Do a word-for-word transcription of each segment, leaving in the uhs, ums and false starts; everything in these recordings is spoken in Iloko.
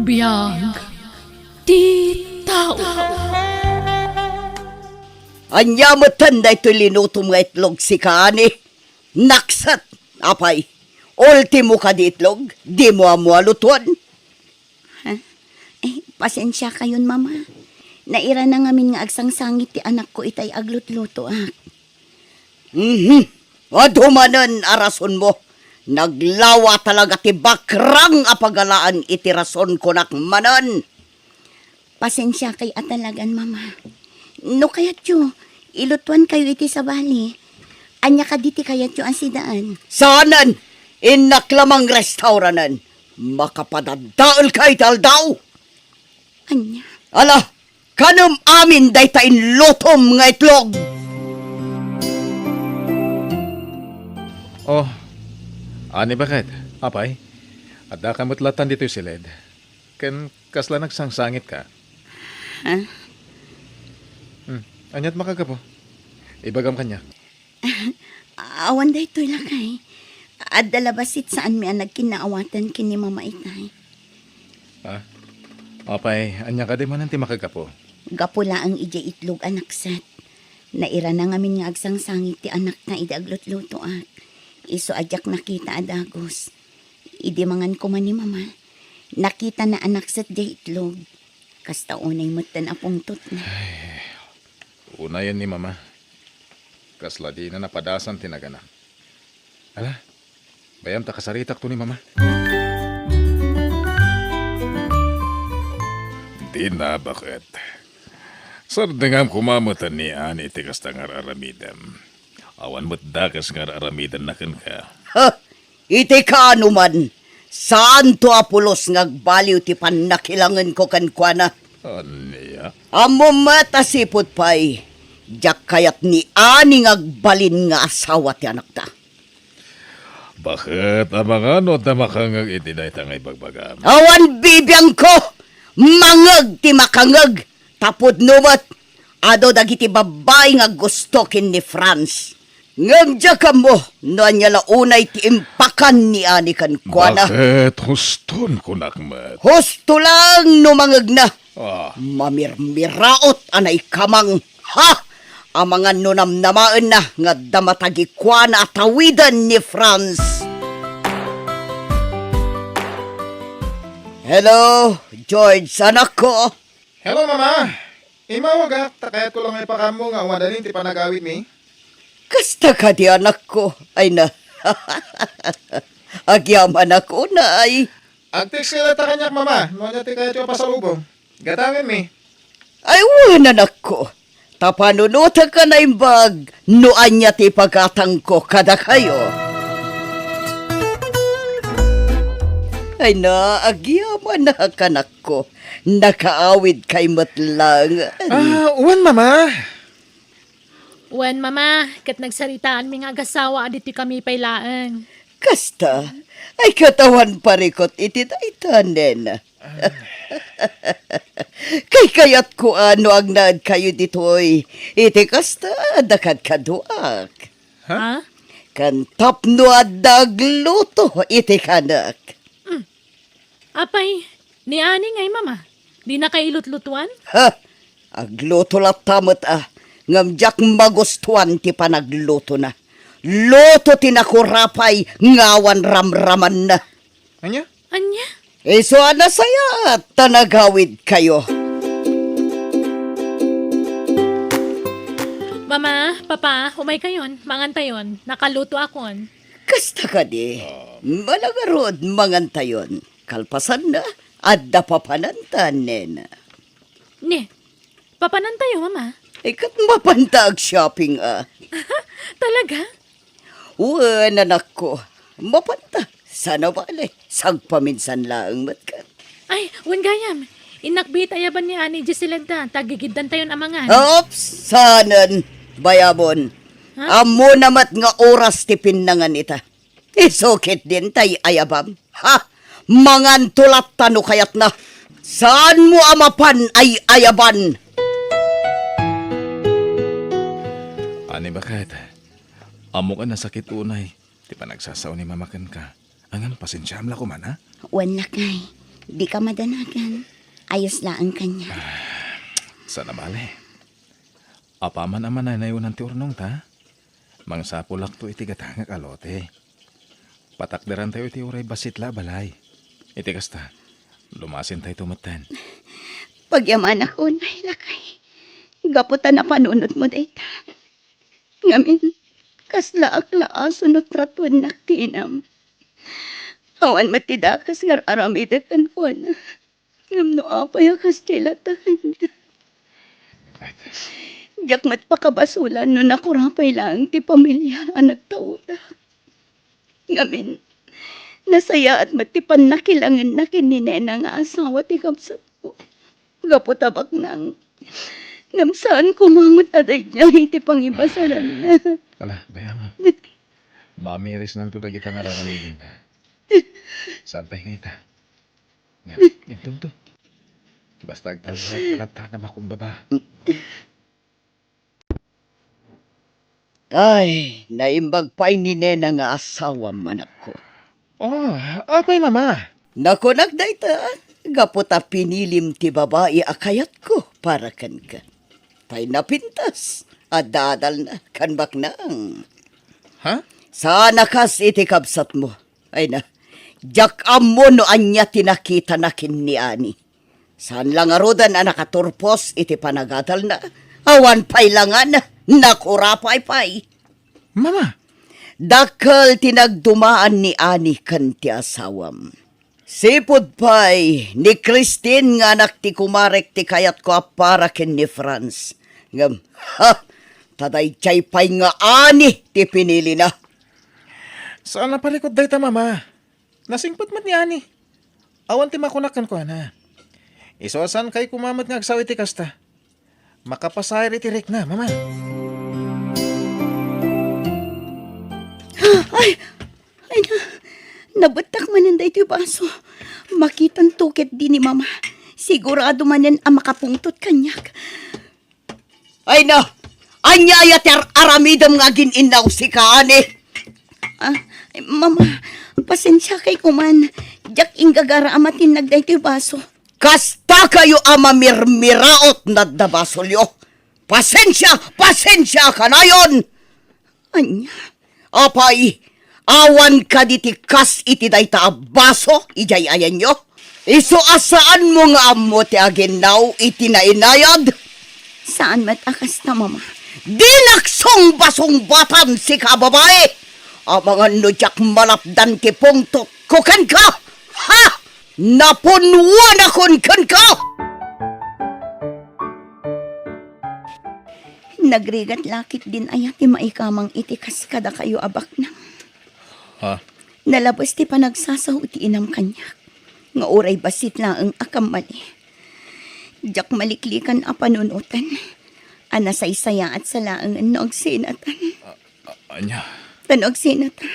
Biag ti tao. Ania metten daytoy linutom nga itlog, sika, ani? Nakset, apay. Ultimo kadi itlog, dimo ammo a lutuan. Ha? Eh, pasensiakayon, Mama. Nairana ngamin nga agsangsangit ti anakko itay aglutlutoak. Mhm. Adu manen a rasonmo. Naglawa talaga ti bakrang a pagalaan iti rason, kunak manen. Pasensiakay a talagan, Mama. No kayatyo, ilutuankayo iti sabali. Ania kadi ti kayatyo a sidaen? Saanen! Innak la mangrestauranen. Makapadaddaelka iti aldaw. Ania? Ala, kanem amin dayta inlutom nga itlog. Oh, ani, baket? Apay, addaka met latan ditoy siled. Ken kasla nagsangsangitka? Ha? Hmm. Aniat makagapu? Ibagam kaniak. Awan daytoy, lakay. Adda la bassit saanmi a nagkinnaawatan ken ni Mama itay. Ah? Apay, ania kadi manen ti makagapu? Gapu laeng idiay itlog a nakset. Nairana ngamin nga agsangsangit ti anakna idi aglutlutoak. Isu a diak nakita a dagus. Idi mangan koma ni Mama, nakitana a nakset diay itlog. Kasta unay metten a pungtotna. Ay, unayen ni Mama. Kasla dina napadasan ti naganak. Ala, bayam ta kasaritakto ni Mama. Dina, baket. Sardengam koma met ni Ani iti kasta nga ar-aramidem. Awan met dakes nga ar-aramidenna kenka. Ha! Iti kaano man, saanto a pulos nga agbaliw ti pannakilangenko kenkuana. Ania? Ammom met a sipud pay, diak kayat ni Ani nga agbalin nga asawa ti anakta. Baket, amangan no adda makangngeg iti dayta nga ibagbagam? Awan bibiangko! Mangngeg ti makangngeg! Ta pudno met, adu dagiti babbai nga aggusto ken ni Franz. Ngem diak ammo no ania la unay ti impakan ni Ani kenkuana. Baket, huston, kunak met. Husto laeng no mangngegna. Ah. Mamirmiraot a naikamang. Ha! Amangan no namnamaenna nga adda matagikuana a tawiden ni Franz. Hello, George, anakko. Hello, Mama. Immawagak, ta kayatko la nga ipakammo nga awan dalin ti panagawidmi. Kasta kadi, anakko? Ay na. Agyamanak unay. Agtext ka latta kaniak, Mama, no ania ti kayatyo a pasalubong. Gatangenmi. Ay, wen, anakko. Ta panunotek a naimbag no ania ti ipagatangko kadakayo. Ay na, agyamanak, anakko. Nakaawidkay met laeng. Ah, wen, Mama. Wen, Mama, ket nagsaritaanmi nga agasawa a ditoy kami pay laeng. Kasta, ay ket awan parikut iti dayta, nena. Kaykayatko a no agnaedkayo ditoy iti kasta, adda kadkaduak. Ha? Ha? Ken tapno adda agluto iti kanek. Mm. Apay, ni Ani ngay, Mama, dinakay ilutlutuan? Ha? Agluto latta met a, ngem diak magustuan ti panaglutona. Luto ti nakurapay nga awan ramramanna. Ania? Ania? Isu a nasayaat ta nagawidkayo. Mama, Papa, umaykayon, mangantayon. Nakalutoakon. Kasta kadi, mala ngarud, mangantayon. Kalpasanna, adda papananta, nena. Ne, papanantayo, Mama? Ay, ket mapanta ag-shopping a. Talaga? Wen, anakko. Mapanta. Sana bale, sagpaminsan laeng met ket. Ay, wen gayam. Innak biit ayaban ni Ani Giselda, ta gigiddantayon a mangan. Oops, saanen. Bayamon. Ha? Ammona met nga oras ti pinnangan ita. Isu ketdin tay ayabam. Ha? Manganto latta no kayatna. Saanmo a mapan ay ayaban. Ani, baket, ammok a nasakit unay ti panagsasao ni Mama kenka. Ngem pasensiaam la koma, ha? Wen, lakay. Dika madanagan. Ayos laeng kaniak. Saan a bale. Apaman a manaynayonan ti urnongta, mangsapulakto iti gatangek a lote. Patakderantayo iti uray bassit la a balay. Iti kasta, lumasintayto metten. Pagyamanak unay, lakay. Gapu ta napanunotmo dayta. Ngamin, kaslaak la a sunot ratuennak ti inam. Awan met ti dakes nga ar-aramidek kenkuana. Ngem no apay a kasdiay latta kaniak? Diak met pakabasolan no nakurapay laeng ti pamilia a nagtaoda. Ngamin, nasayaat met ti pannakilangenna ken ni Nena nga asawa ti kabsatko. Gapu ta baknang, ngem saan koma met a daydiay iti pangibasaranna. Ala, dayang. Mamirisnanto dagita nga ar-aramidenda. Saan pay nga ita? Nga, intonto. Basta agtalna, agtalna, makumbaba. Ay, naimbag pay ni Nena nga asawam, anakko. Oh, apay, Mama? Nakunak dayta, gapu ta pinilim ti babai a kayatko para kenka. Tay napintas, adda adalna, kan baknang. Ha? Saan a kas iti kabsatmo. Ay na, diak ammo no ania ti nakitana ken ni Ani. Saan la ngaruden a nakaturpos iti panagadalna. Awan pay la ngan, nakurapay pay. Mama! Dakkel ti nagdumaan ni Ani ken ti asawam. Sipud pay, ni Christine nga anak ti kumarek ti kayatko a para ken ni Franz. Ngem, ha, ta daydiay pay nga Ani ti pinilina. Saan a parikut dayta, Mama. Nasingpet met ni Ani. Awan ti makunak kenkuana. Isu a saankay koma met nga agsao iti kasta. Makapasair iti rikna, Mama. Ay! Ay na! Nabettak manen daytoy baso. Makitanto ketdi ni Mama. Sigurado manen a makapungtot kaniak. Ay na! Ania aya ti ar-aramidem nga agin-innaw sika, Ani? Ah, Mama, pasensiakay koman. Diak inggagara a matinnag daytoy baso. Kasta kayo a mamirmiraot nadda basolyo. Pasensia! Pasensia kanayon! Ania? Apay, awan kadi ti kas iti dayta a baso idiay ayanyo? Isu a saanmo nga ammo ti aginnaw iti nainayad? Saan met a kasta, Mama. Dinak sungbasungbatan, sika a babai! Amangan no diak malapdan ti pungtotko kenka! Ha! Napunwanakon kenka! Nagrigat la ketdin aya ti maikamang iti kas kadakayo a baknang? Ha? Nalabes ti panagsasao ti inam kaniak, nga uray bassit laeng a kammali. Diak maliklikan a panunoten a nasaysayaat sa laengen no agsinatan. A-, ania? Ta no agsinata,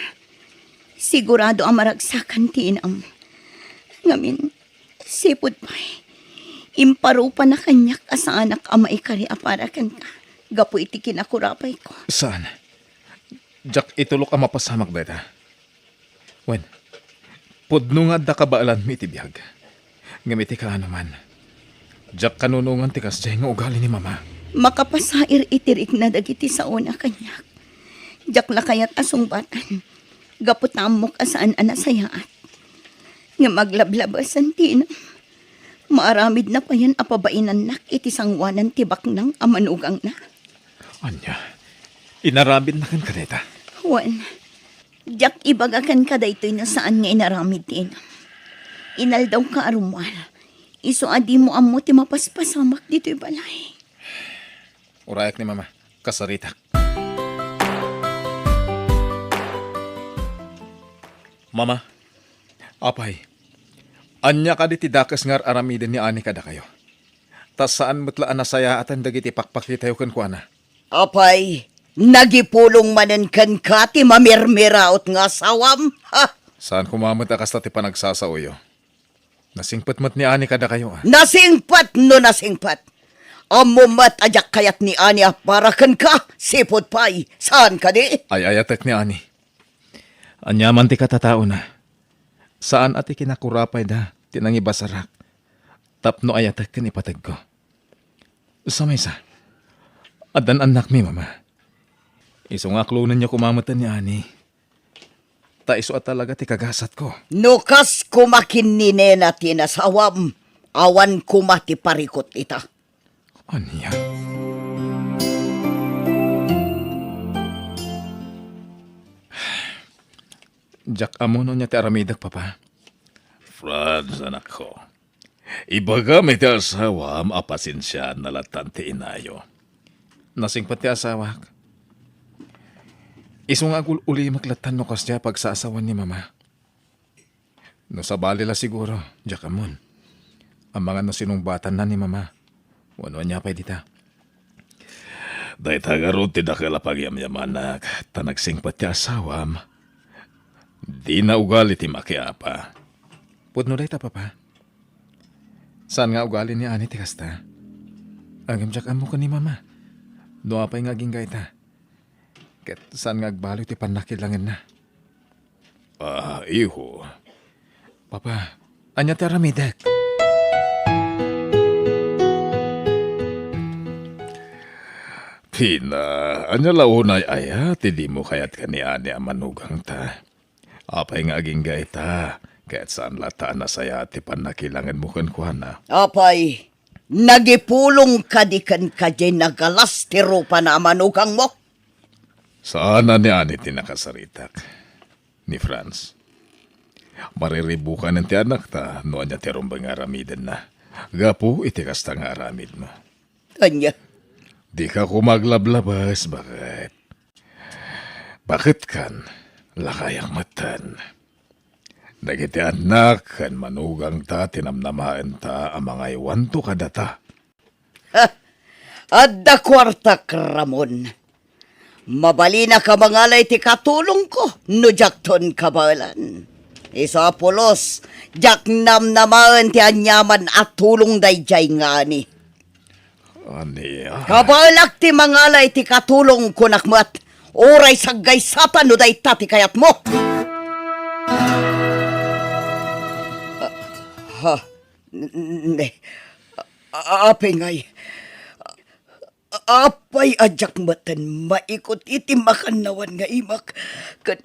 sigurado a maragsakan ti inam. Ngamin, sipud pay, imparupana kaniak a saanak a maikari a para kenka gapu iti kinakurapayko. Saan? Diak itulok a mapasamak dayta. Wen, pudno nga adda kabaelanmi iti biag. Ngem iti kaanoman, diak kanunongan ti kasdiay nga ugali ni Mama. Makapasair iti rikna dagiti saona kaniak. Diak la kayat a sungbatan, gapu ta ammok a saan a nasayaat. Ngem aglablabasen ti inam. Maaramidna payen a pabainannak iti sangoanan ti baknang a manugangna. Ania? Inaramidna kenka dayta? Wen, diak ibaga kenka daytoy no saan nga inaramid ti inam. Inaldawka a rummuar. Isu a dimo ammo ti mapaspasamak ditoy balay. Urayak ni Mama. Kasaritak. Mama, apay, ania kadi ti dakes nga ar-aramiden ni Ani kadakayo? Ta saan met la a nasayaatan dagiti pakpakitayo kenkuana. Apay, nagipulong manen kenka ti mamirmiraot nga asawam? Ha? Saan koma met a kasta ti panagsasaoyo. Nasingpet met ni Ani kadakayo, a? Nasingpet no nasingpet. Ammo met a diak kayat ni Ani a para kenka, sipud pay. Saan kadi? Ay-ayatek ni Ani. Aniaman ti katataona, saan a ti kinakurapayda ti nangibasarak tapno ayatek ken ipategko. Sa maysa, addan annakmi, Mama. Isu nga aklonenyo koma met ni Ani. Ta isu a talaga ti kagasatko. No kas koma ken ni Nena ti nasawam, awan koma ti parikut ita. Ania? Diak ammo no ania ti aramidek, Papa. Franz, anakko. Ibagam iti asawam a pasensiaanna lattan ti inayo. Nasingpet ti asawak. Isu nga agul-ulimek lattan no kasdiay a pagsaasawan ni Mama. No sabali la siguro, diak ammon. Amangan no sinungbatanna ni Mama. Wenno ania pay dita. Dayta ngarud ti dakel a pagyamyamanak, ta nagsingpet ti asawam. Dina ugali ti makiapa. Pudno dayta, Papa. Saan nga ugali ni Ani ti kasta? Ngem diak ammo ken ni Mama no apay nga agingga ita. Ket saan nga agbaliw ti pannakilangenna. Ah, iho. Papa, ania ti aramidek? Tina, ania la unay aya ti dimo kayat ken ni Ani a manugangta? Apay nga agingga ita, ket saan latta a nasayaat ti pannakilangenmo kenkuana? Apay, nagipulong kadi kenka diay nagalas ti rupana a manugangmo? Saan a ni Ani ti nakasaritak, ni Franz. Mariribukanen ti anakta no ania ti rumbeng nga aramidenna gapu iti kasta nga aramidmo. Ania? Dika koma aglablabes, baket. Baketkan, lakayak metten. Dagiti annak ken manugangta ti namnamaenta a mangaywanto kadata. Ha! Adda kuartak, Ramon. Mabalinak a mangala iti katulongko no diakton kabaelan. Isu a pulos, diak namnamaen ti aniaman a tulong daydiay nga Ani. Ania? Kabaelak ti mangala iti katulong, kunak met. Uray saggaysatan no dayta ti kayatmo. Ha? N-, n-, ne. A-, apay ngay. Apay a diak metten maikut iti makannawan nga imak? Ken,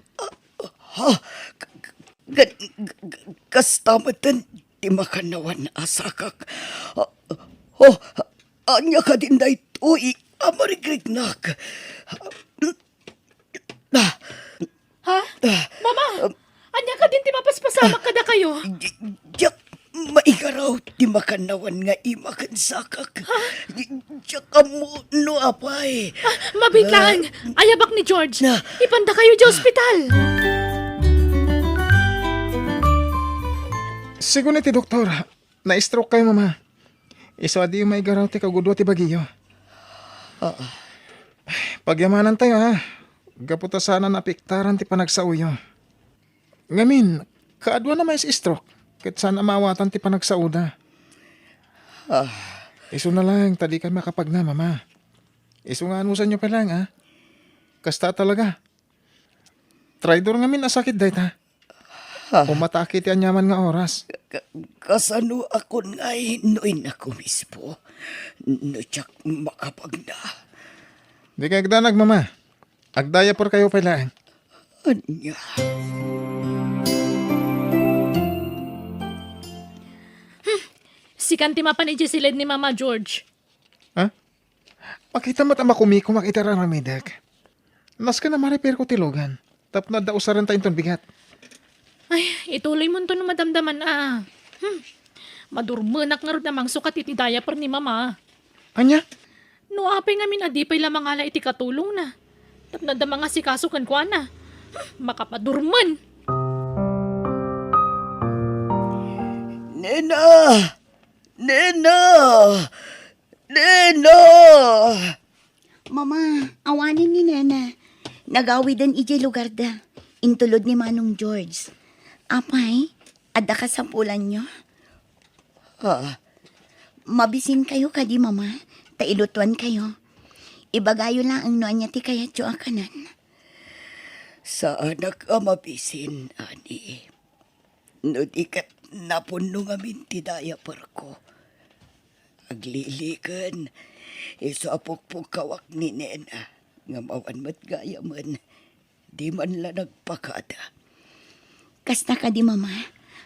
ha? Ken, kasta metten ti makannawan a sakak. Oh, ania kadin daytoy a marigrignak? Ah, Ha? Ah, Mama, ah, ania kadin ti mapaspasamak kadakayo? Di-, diak maigaraw ti makannawan nga ima ken sakak. Ha? Di-, diak ammo no apay. Ah, mabiit laeng. Ah. Ayabak ni George. Na. Ipandakayo idiay ospital. Sigun iti doktor, na-stroke kayo, Mama. Isu a diyo maigaraw ti kagudua ti bagiyo. Ah. Pagyamanantayo, ha? Gapu ta saan a naapektaran ti panagsaoyo. Ngamin, kaaduan a ma-stroke, ket saan a maawatan ti panagsaoda. Ah. Isuna laeng ta dikay makapagna, Mama. Isu nga anusanyo pay laeng, ha? Kasta talaga. Traidor ngamin a sakit dayta. Ah. Umatake ti aniaman nga oras. Ka-, kasano a kun ngay no innak mismo? No diak makapagna. Dikay agdanag, Mama. Agdiaper kayo pay laeng. Ania? Hmm. Sikan ti mapan idiay silid ni Mama, George. Ha? Makita met a makumikumak iti ar-aramidek. Nasken a ma-repairko ti lugan tapno adda usarenta inton bigat. Ay, ituloymonto no madamdaman a. Hmm. Madurmenak ngarud a mangsukat iti diaper ni Mama. Ania? No apay ngamin a di pay la mangala iti katulongna tapno adda mangasikaso kenkuana. Hmm, makapadurmen. Nena! Nena! Nena! Mama, awanen ni Nena. Nagawiden idiay lugarda. Intulod ni Manong George. Apay, adda kasapulanyo? Ah. Mabisinkayo kadi, Mama, ta ilutuankayo. Ibagayo laeng no ania ti kayatyo a kanen. Saanak a mabisin, Ani. No di ket napunno ngamin ti diaperko. Agliliken, isu a pukpukawak ni nena, ngem awan met gayamen. Di man la nagpakada. Kasta kadi, Mama?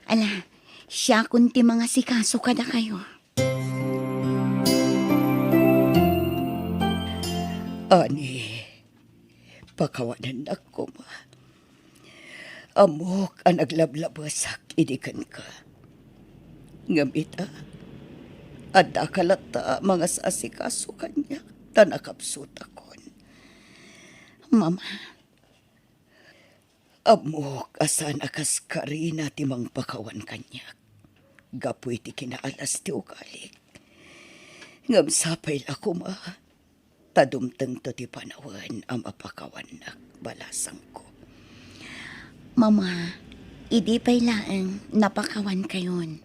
Ala, siakon ti mangasikaso kadakayo. Ani, pakawanennak koma. Ammok a naglablabesak idi kenka. Ngem ita, addaka latta a mangasasikaso kaniak ta nakapsutakon. Mama, ammok a saan a kaskarina ti mangpakawan kaniak gapu iti kinaalas ti ugalik. Ngem sapay la koma ta dumtengto ti panawen a mapakawannak, balasangko. Mama, idi pay laeng napakawankayon,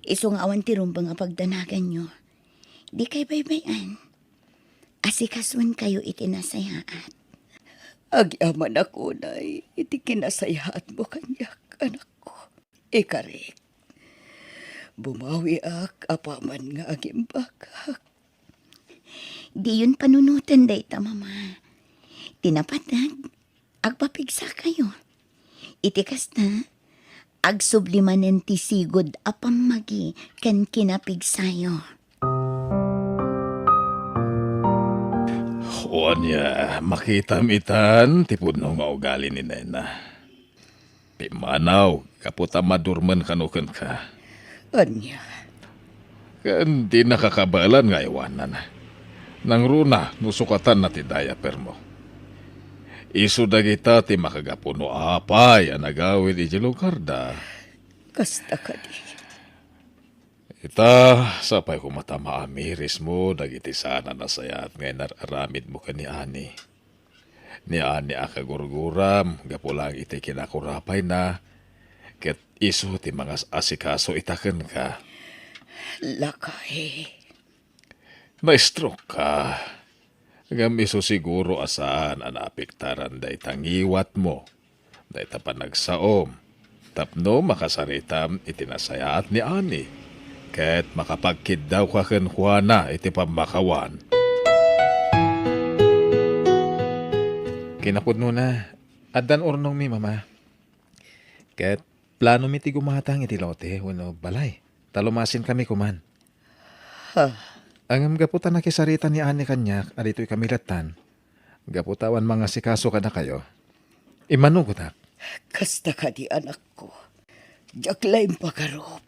isu nga awan ti rumbeng a pagdanaganyo, dikay baybay-an. Asikasuenkayo iti nasayaat. Agyamanak unay iti kinasayaatmo kaniak, anakko. Ikarik, bumawiak apaman nga agimbagak. Diyon panunoten dayta, Mama. Ti napateg, agpapigsakayo. Iti kasta, agsubli manen ti sigud a pammagi ken kinapigsayo. Ania, makitam itan ti pudno nga ugali ni nena. Pimmanaw, gapu ta madurmen kano kenka. Ania? Ken dinaka kabaelan nga aywanan. Nangruna no sukatanna ti diapermo. Isu dagita ti makagapu no apay a nagawid iti lugarda. Kasta kadi. Ita, sapay koma ta maamirismo dagiti saan a nasayaat nga inar-aramidmo ken ni Ani. Ni Ani a kagurguram gapu laeng iti kinakurapayna, ket isu ti mangas-asikaso ita kenka. Lakay. Na-stroke ka. Ngem isu siguro a saan a naapektaran dayta ngiwatmo, dayta panagsaom, tapno makasaritam iti nasayaat ni Ani, ket makapagkiddawka kenkuana iti pammakawan. Kinapudnona, addan urnongmi, Mama. Ket planomi ti gumatang iti lote wenno balay, ta lumasinkami koman. Ha? Ngem gapu ta nakisarita ni Ani kaniak a ditoy kami lattan, gapu ta awan mangasikaso kadakayo, immanugotak. Kasta kadi, anakko. Diak la impagarup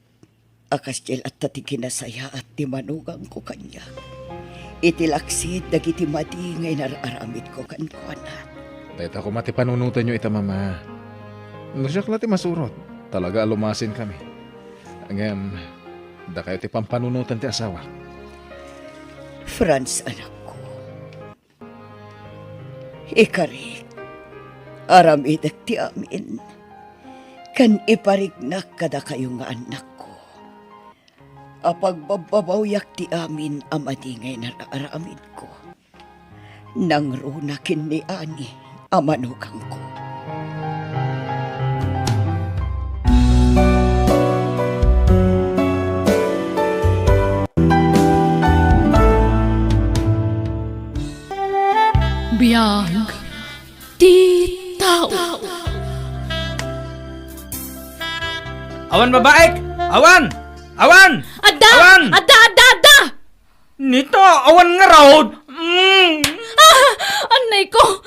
a kasdiay latta ti kinasayaat ti manugangko kaniak iti laksid dagiti madi nga inar-aramidko kenkuana. Dayta koma ti panunotenyo ita, Mama. No siak la ti masurot, talaga a lumasinkami. Ngem, dakayo ti pampanunoten ti asawak. Franz, anakko. Ikarik, aramidek ti amin, ken iparignak kadakayo nga annakko a pagbabbabawiak ti amin a madi nga inar-aramidko. Nangruna ken ni Ani a manugangko. Biag ti tao. Awan babaek! Awan! Awan! Adda! Awan! Adda, adda, adda! Nita, awan ngarud. Mm. Ah! Anay ko!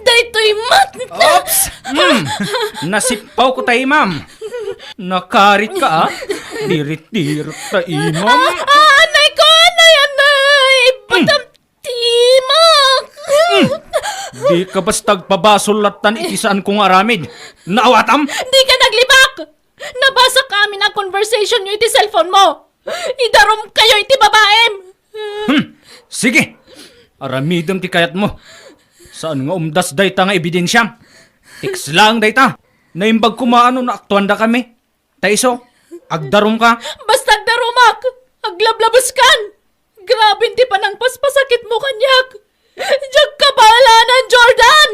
Daytoy met! Oops! Mm. Nasippaw ko tay, ma'am. Nakarit ka, ah. Dirit-dirit ta, imam. Ah, ah, anay ko! Anay, anay! Ibatam ti imak! Mm. Di ka basta agpabasol lattan iti saan ko nga aramid. Naawatam? Di ka naglibak! Nabasa ka amin a conversation yo iti cellphone mo! Idarum kayo iti babaem! Hmm, sige. Aramidem ti kayatmo. Saan nga umdas dayta nga ebidensiam. Text lang dayta. Naimbag koma no naaktuandakami. Ta isu, agdarumka. Basta agdarumak! Aglablabeskan! Grabe ti panangpaspasakitmo kaniak! Diak kabaelanan, Jordan!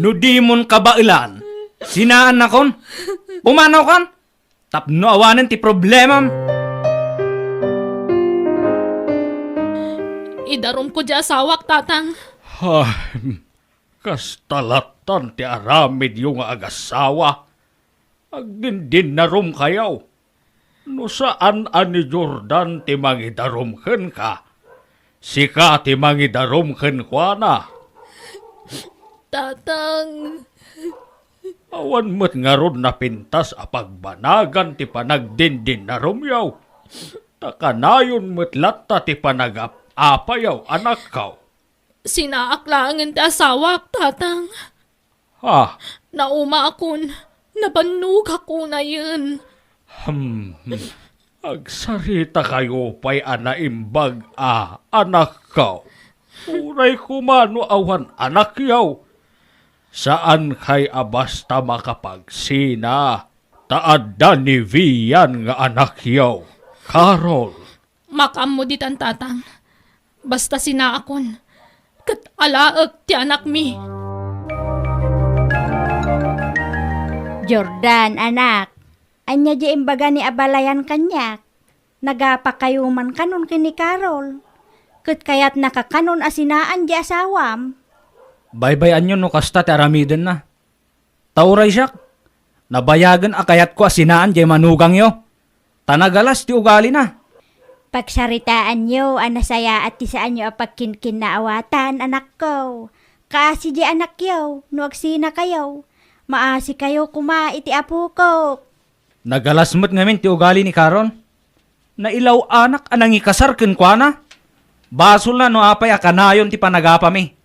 No dimon kabaelan, sinaannakon? Pumanawkan? Tapno awanen ti problemam. Idarumko diay asawak, Tatang. Ay, kasta lattan ti aramidyo nga agasawa. Agdindinnarom kayo. No saan a ni Jordan ti mangidarum kenka, sika ti mangidarum kenkuana. Tatang. Awan met ngarud napintas a pagbanagan ti panagdindinnarumyo. Ta kanayon met latta ti panagap-apayo, anakko. Sinaak laengen ti asawak, Tatang. Ha? Naumaakon, nabannogak unayen. Hmm, hmm. Agsarita kayo pay a naimbag a anakko. Uray koma no awan anakyo. Saan kay a basta makapagsina, ta adda ni Vian nga anakyo, Carol. Makaammo ditan, Tatang. Basta sinaakon, ket alaek ti anakmi. Jordan, anak, ania diay imbaga ni abalayan kaniak? Nagapakayo man kanon ken ni Carol? Ket kayatnaka kanon a sinaan diay asawam? Baybay-anyo no kasta ti aramidenna. Ta uray siak, nabayagen a kayatko a sinaan diay manugangyo, ta nagalas ti ugalina. Pagsaritaanyo a nasayaat ti saanyo a pagkinkinnaawatan, anakko. Kaasi diay anakyo, no agsinakayo, maasikayo koma iti apokok. Nagalas met ngamin ti ugali ni Carol. Nailaw-anak a nangikasar kenkuana. Basolna no apay a kanayon ti panagapami.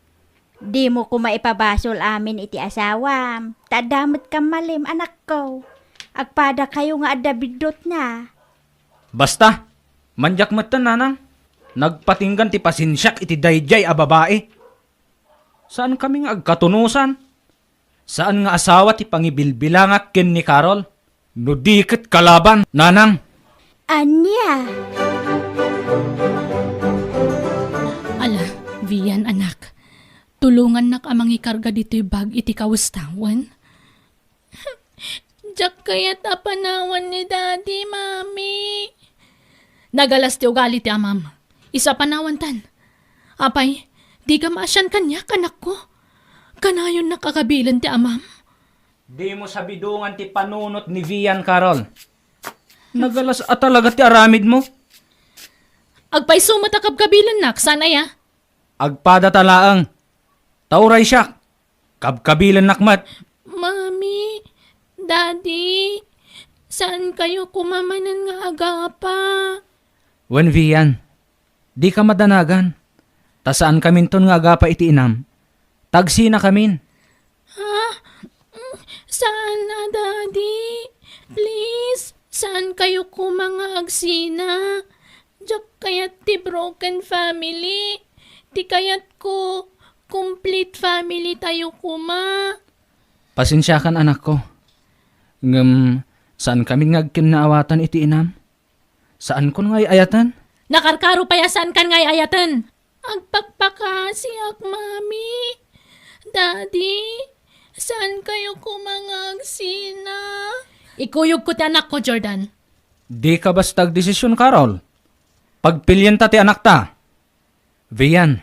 Dimo koma ipabasol amin iti asawam, ta adda met kammalem, anakko. Agpadakayo nga adda biddutna. Basta, man diak metten, nanang. Nagpatinggan ti pasensiak iti daydiay a babai. Saankami nga agkatunosan. Saan nga asawa ti pangibilbilangak ken ni Carol. No di ket kalaban, nanang. Ania? Ala, Vian, anak. Tulongannak a mangikarga ditoy bag iti kawes ta, wen? Diak kayat a panawan ni Daddy, Mami. Nagalas ti ugali ti amam. Isu a panawantan. Apay, dika maasian kaniak, anakko? Kanayonnak a kabilen ti amam. Dimo sabidongan ti panunot ni Vian, Carol. Nagalas a talaga ti aramidmo. Agpayso met a kabkabilennak, saan aya? Agpadata laeng. Ta uray siak, kabkabilennak met. Mami, Daddy, saankayo koma manen nga agapa? Wen, Vian, dika madanagan. Ta saankaminton nga agapa iti inam. Ta agsinakamin. Ha? Mm, saan a, Daddy. Please, saankayo koma nga agsina. Diak kayat ti broken family. Ti kayatko, complete family tayo koma. Pasensiakan, anakko. Ngem, saankamin nga agkinnaawatan iti inam. Saankon nga ay-ayaten? Nakarkaro pay a saankan nga ay-ayaten. Agpakpakasiak, Mami. Daddy, saankayo koma nga agsina? Ikuyogko ti anakko, Jordan. Dika basta agdesision, Carol. Pagpilienta ti anakta. Vian,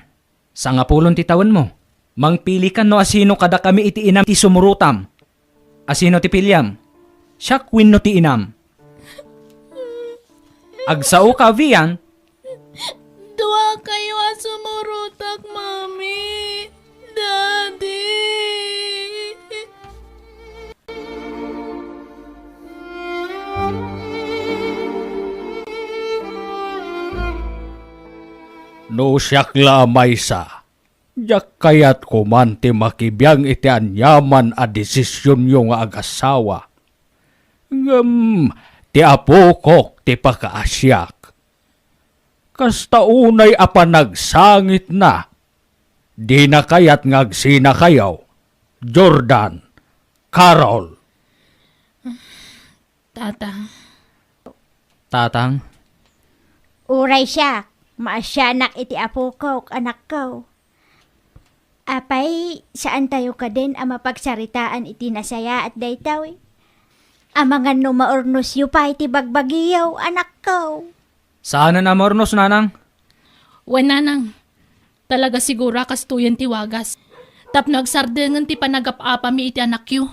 sangapulon ti tawenmo. Mangpilikan no asino kadakami iti inam ti sumurotam. Asino ti piliam? Siak wenno ti inam? Agsaoka, Vian? Duakayo a sumurotak, Mami, Daddy. No siak la a maysa, diak kayat koman ti makibiang iti aniaman a desisionyo nga agasawa. Ngem ti apokok ti pakaasiak. Kasta unay a panagsangitna, dina kayat nga agsinakayo, Jordan, Carol. Tatang. Tatang? Uray siak, maasianak iti apokok, anakko. Apay, saantayo kaden a mapagsaritaan iti nasayaat daytoy? Amangan no maurnosyo pay ti bagbagiyo, anakko. Saanen a maurnos, nanang. Wen, nanang. Talaga siguro a kastoyen ti wagas. Tapno agsardengen ti panagap-apami iti anakyo.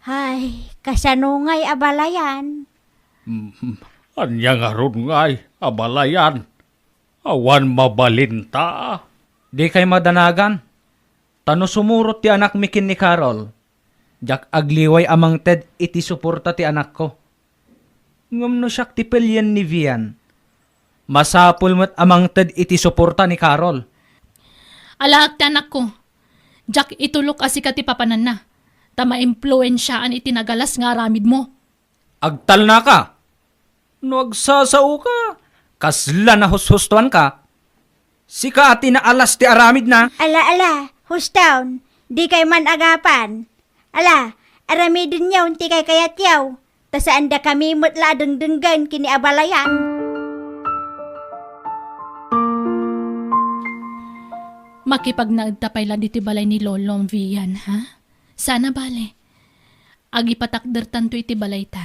Hay, kasano ngay a balayan? Mm, ania ngarud ngay a balayan? Awan mabalinta. Dikay madanagan. Ta no sumurot ti anakmi ken ni Carol, diak agliway a mangted iti suporta ti anakko. Ngem no siak ti pelien ni Vian, masapul met a mangted iti suporta ni Carol. Alaek ti anakko. Diak itulok a sika ti papananna, ta maimpluensiaan iti nagalas nga aramidmo. Agtalnaka! No agsasaoka, kasla nahushustoanka. Sika a ti naalas ti aramidna. Ala, ala, hustaon, dikay man agapan. Ala, aramidenyo ti kaykayatyo, ta saandakami met la a dengdenggen ken ni a balayan. Makipagnaedta pay la ditoy balay ni Lolom, Vian, ha? Saan a bale. Agipatakdertanto iti balayta,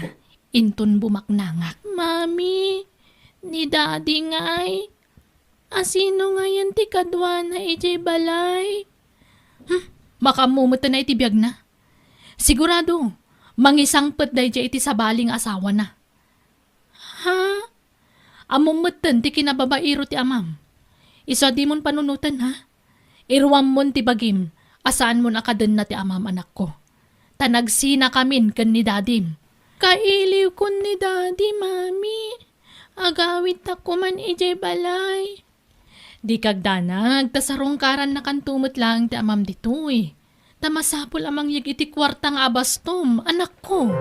inton bumaknangak. Mami, ni Daddy ngay. Asino ngayen ti kaduana idiay balay? Hmm, makaammo met iti biagna. Sigurado, mangisangpet daydiay iti sabali nga asawana. Ha? Ammom metten ti kinababairo ti amam. Isu a dimon panunoten, ha? Iruammon ti bagim a saanmon a kadenna ti amam, anakko. Ta nagsinakamin ken ni dadim. Kailiwkon ni dadi, mami. Agawidtak koman idiay balay. Dika agdanag, ta sarungkarannakanto met laeng ti amam ditoy. Ta masapul a mangyeg iti kuarta nga abastom, anakko.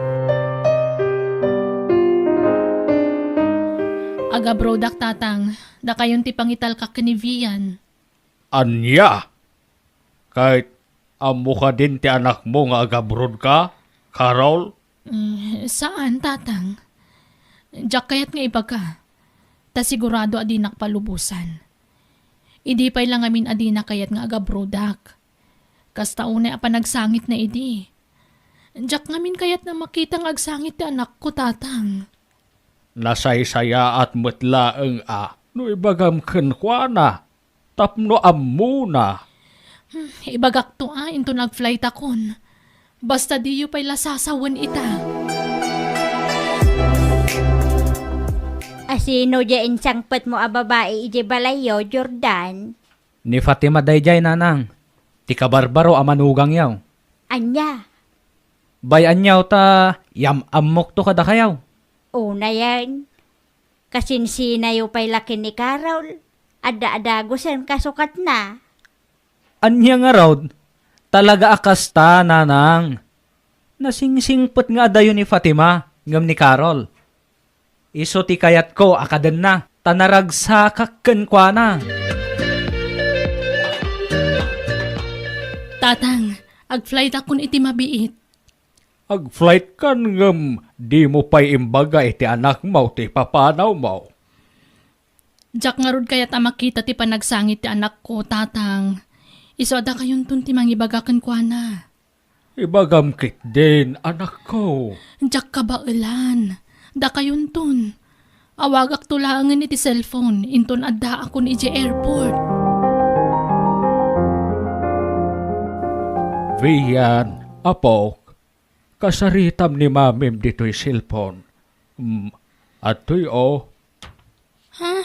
Agabrodak, tatang, dakayon ti pangitalkak ken ni Vian. Ania? Ket ammo kadin ti anakmo nga agabrodka, Carol? Mm, saan, tatang. Diak kayat nga ibaga, ta sigurado a dinak palubosan. Idi pay la ngamin a dina kayat nga agabrodak. Kasta unay a panagsangitna idi. Diak ngamin kayat nga makita nga agsangit ti anakko, tatang. Nasaysayaat met laeng a no ibagam kenkuana tapno ammona. Hmm, ibagakto a inton agflightakon. Basta diyo pay la sasawen ita. Asino diay insangpetmo a babai idiay balayyo, Jordan? Ni Fatima daydiay, nanang. Ti kabarbaro a manugangyo. Ania? Bay-anyo ta yam-ammokto kadakayo. Unayen, kasinsinayo pay la ken ni Carol. Adda a dagusen kasukatna. Ania ngarud? Talaga a kasta, nanang. Nasingsingpet nga adayo ni Fatima ngem ni Carol. Isu ti kayatko a kadenna, ta naragsakak kenkuana. Tatang, agflightakon iti mabiit. Agflightkan ngem dimo pay imbaga iti anakmo ti papanawmo. Diak ngarud kayat a makita ti panagsangit ti anakko, tatang. Isu a dakayonton ti mangibaga kenkuana. Ibagam ketdin, anakko. Diak kabaelan. Dakayonton. Awagakto laengen iti cellphone inton addaakon idiay airport. Vian, apok, kasaritam ni mamim ditoy cellphone. Mm, adtoy, o. Ha?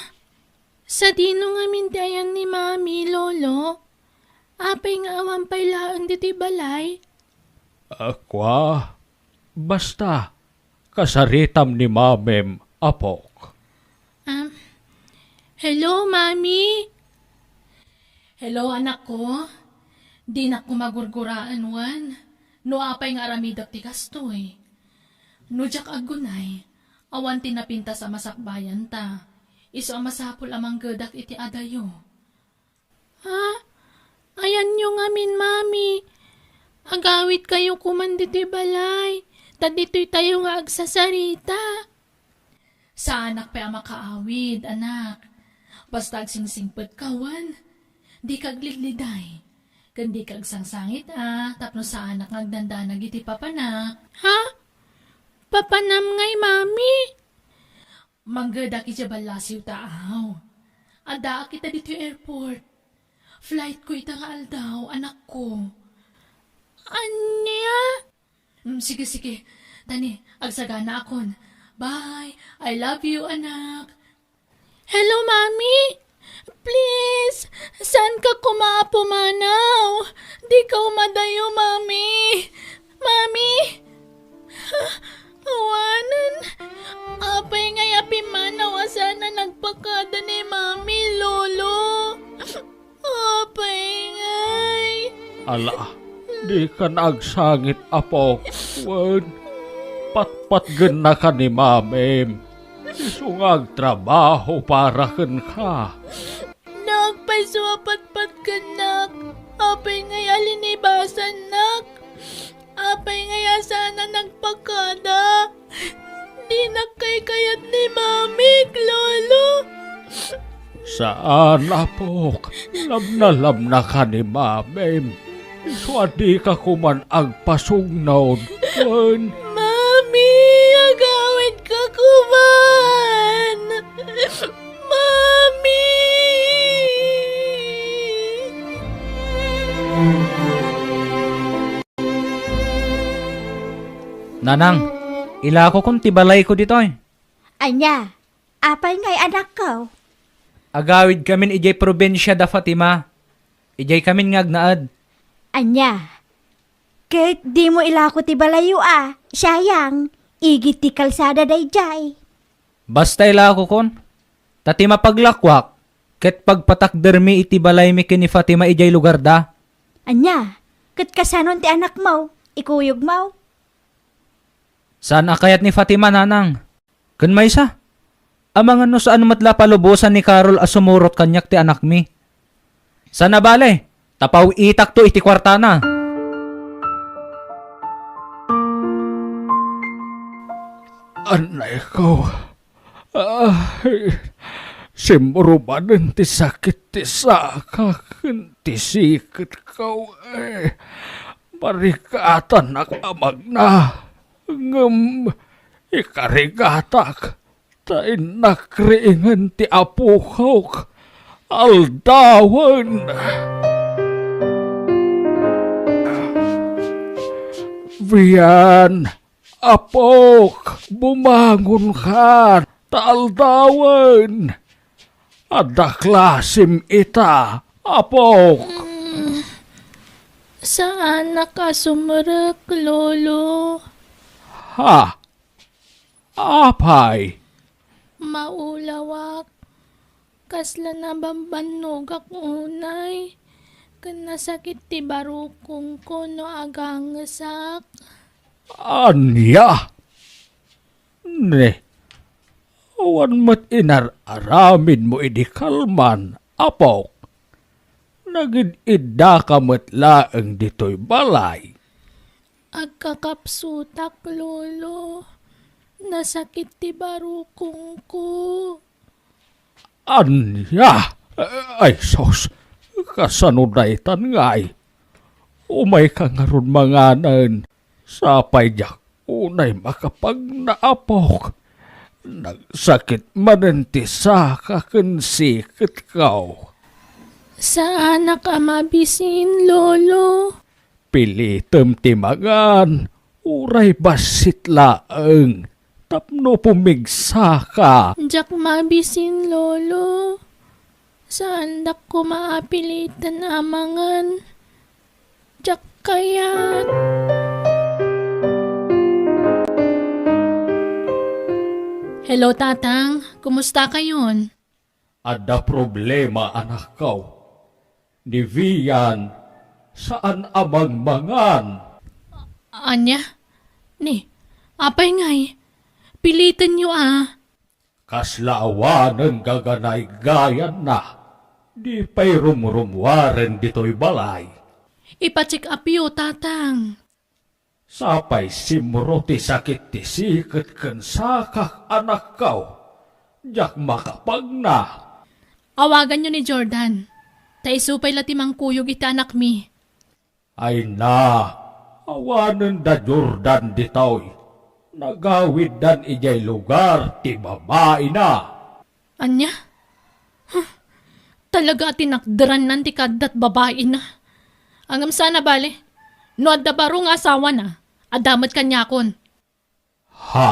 Sadino ngamin ti ayan ni Mami, Lolo? Apay nga awan pay laeng ditoy balay? Ah, kua, basta, kasaritam ni Mamim, apok. Um, hello, Mami? Hello, anakko. Dinak koma gurguraen wen no apay nga aramidek ti kastoy. No diak aggunay, awan ti napintas a masakbayanta. Isu a masapul a manggedak iti adayo. Ha? Ayanyo ngamin, Mami. Agawidkayo koman ditoy balay, ta ditoytayo nga agsasarita. Saanak pay a makaawid, anak. Basta agsingsingpetka wen, dika aglidliday. Ken dika agsangsangit a, tapno saanak nga agdandanag iti papanak. Ha? Papanam ngay, Mami? Manggedak idiay ballasiw ta aw. Addaak ita ditoy airport. Flight ko ita nga aldaw, anakko. Ania? Mm, sige, sige. Tani, agsaganaakon. Bye. I love you, anak. Hello, Mami. Please, saanka koma a pumanaw? Dika umadayo, Mami. Mami. Awanen. Apay ngay a pimmanaw a saan a nagpakada ni Mami, Lolo? Apay ngay. Ala, dikan agsangit, apok. Wen, patpatgennaka ni Mamim. Isu nga agtrabaho para kenka. Nagpayso a patpatgennak. Apay ngay a linibasannak? Apay ngay a saan a nagpakada? Dinak kaykayat ni Mamik, Lolo. Saan, apok. Lamnalabnaka ni Mamim. Isu a dika koman agpasugnod. Wen. Mami, agawidka koman. Mami! Nanang, ilakokon ti balayko ditoy. Ania? Apay ngay, anakko? Agawidkamin idiay probinsia da Fatima. Idiaykamin nga agnaed. Ania? Ket dimo ilako ti balayyo a, sayang, igid ti kalsada daydiay. Basta ilakokon, ta ti mapaglakoak, ket pagpatakdermi iti balaymi ken ni Fatima idiay lugarda. Ania? Ket kasanon ti anakmo, ikuyogmo? Saan a kayat ni Fatima, nanang. Ken maysa, amangan no saan met la palubosan ni Carol a sumurot kaniak ti anakmi. Saan a bale, ta paw-itakto iti kuartana. Annayko, ay, simrubanen ti sakit ti saka ken ti siketko, eh. Marigatanak a magna, ngem ikarigatak ta innak riingen ti apok aldawen. Vian, apok, bumangonka, ta aldawen. Adda klasim ita, apok. Mm, saanak a sumrek, Lolo. Ha? Apay? Maulawak. Kasla nabambannogak unay. Ken nasakit ti barukongko no agangesak. Ania? Ne, awan met inar-aramidmo idi kalman, apok. Nagid-iddaka met laeng ditoy balay. Agkakapsutak, Lolo. Nasakit ti barukongko. Ania? Ay, sus, kasano daytan ngay? Umayka ngarud manganen. Sapay diak unay makapagna, apok. Nagsakit manen ti saka ken siketko. Saanak a mabisin, Lolo. Pilitem ti mangan, uray bassit laeng, tapno pumigsaka. Diak mabisin, Lolo. Saandak koma a piliten a mangan. Diak kayat. Hello, Tatang. Kumusta kayon? Adda problema, anakko. Ni Vian, saan a mangmangan. Ania? Ni, apay ngay? Pilitenyo a. Kasla awanen gaganaygayanna, di pay rumrumuaren ditoy balay. Ipa-check upyo, Tatang. Sapay simro ti sakit ti siket ken sakak, anakko. Diak makapagna. Awaganyo ni Jordan. Ta isu pay la ti mangkuyog iti anakmi. Ay na, awanen da Jordan ditoy. Nagawiddan idiay lugar ti babaina. Ania? Huh, talaga a tinakderannan ti kaaddat babaina. Ngem saan a bale, no adda baro nga asawana, adda met kaniakon. Ha?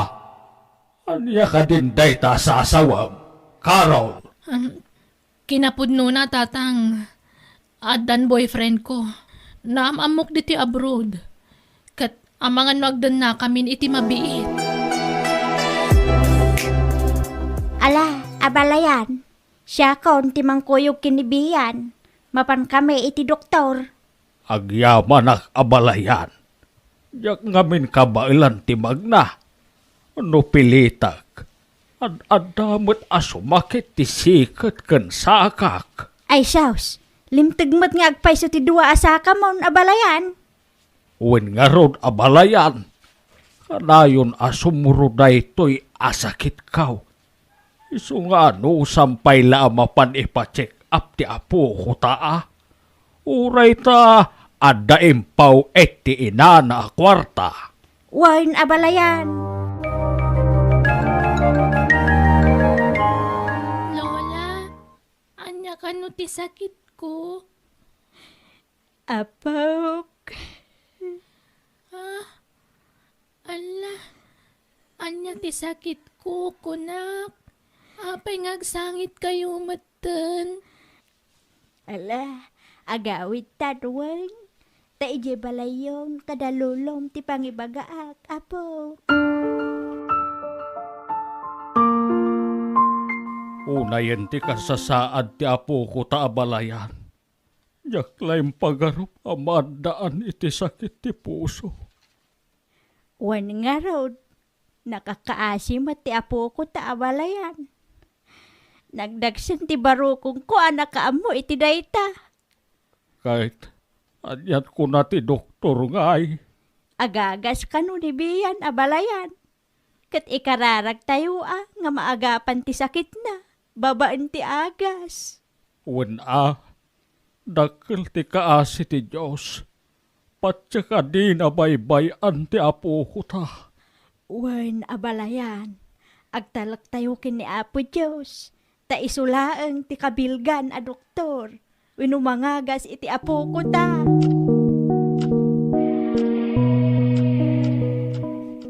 Ania kadin dayta a sasawem, Carol? Um, kinapudnona, Tatang, addan boyfriend ko. Naam-ammok ditoy abroad. Ket amangan no agdennakamin iti mabiit. Ala, abalayan, siakon ti mangkuyog ken ni Bian. Mapankami iti doktor. Agyamanak, abalayan. Diak ngamin kabaelan ti magna. No pilitek, ad-adda met a sumakit ti siket ken sakak. Ay sus, limteg met nga agpayso ti dua a sakamon, abalayan. Wen ngarud, abalayan, kanayon a sumro daytoy a sakitko. Isu nga anusam pay la a mapan ipa-check up ti apokota a. Uray ta adda impaw-et ti inana a kuarta. Wen, abalayan. Lola, ania kano ti sakitko? Apok. Ah, ala, ania ti sakitko, kunak? Apay nga agsangitkayo metten? Ala, agawidtan wen. Ta idiay balayyon kada lolom ti pangibagaak, Apo. Unayen ti kasasaad ti apokota, abalayan. Diak la impagarup a maaddaan iti sakit ti puso. Wen ngarud, nakakaasi met ti apokota, abalayan. Nagdagsen ti barukongko a nakaammo iti dayta. Ket anian kuna ti doktor ngay? Agagas kano ni Bian, abalayan. Ket ikararagtayo a nga maagapan ti sakitna babaen ti agas. Wen a, dakkel ti kaasi ti Dios. Patiek a dina baybay-an ti apokota. Wen, abalayan, agtalektayo ken ni Apo Dios, ta isu laeng ti kabilgan a doktor wenno mangagas iti apokota.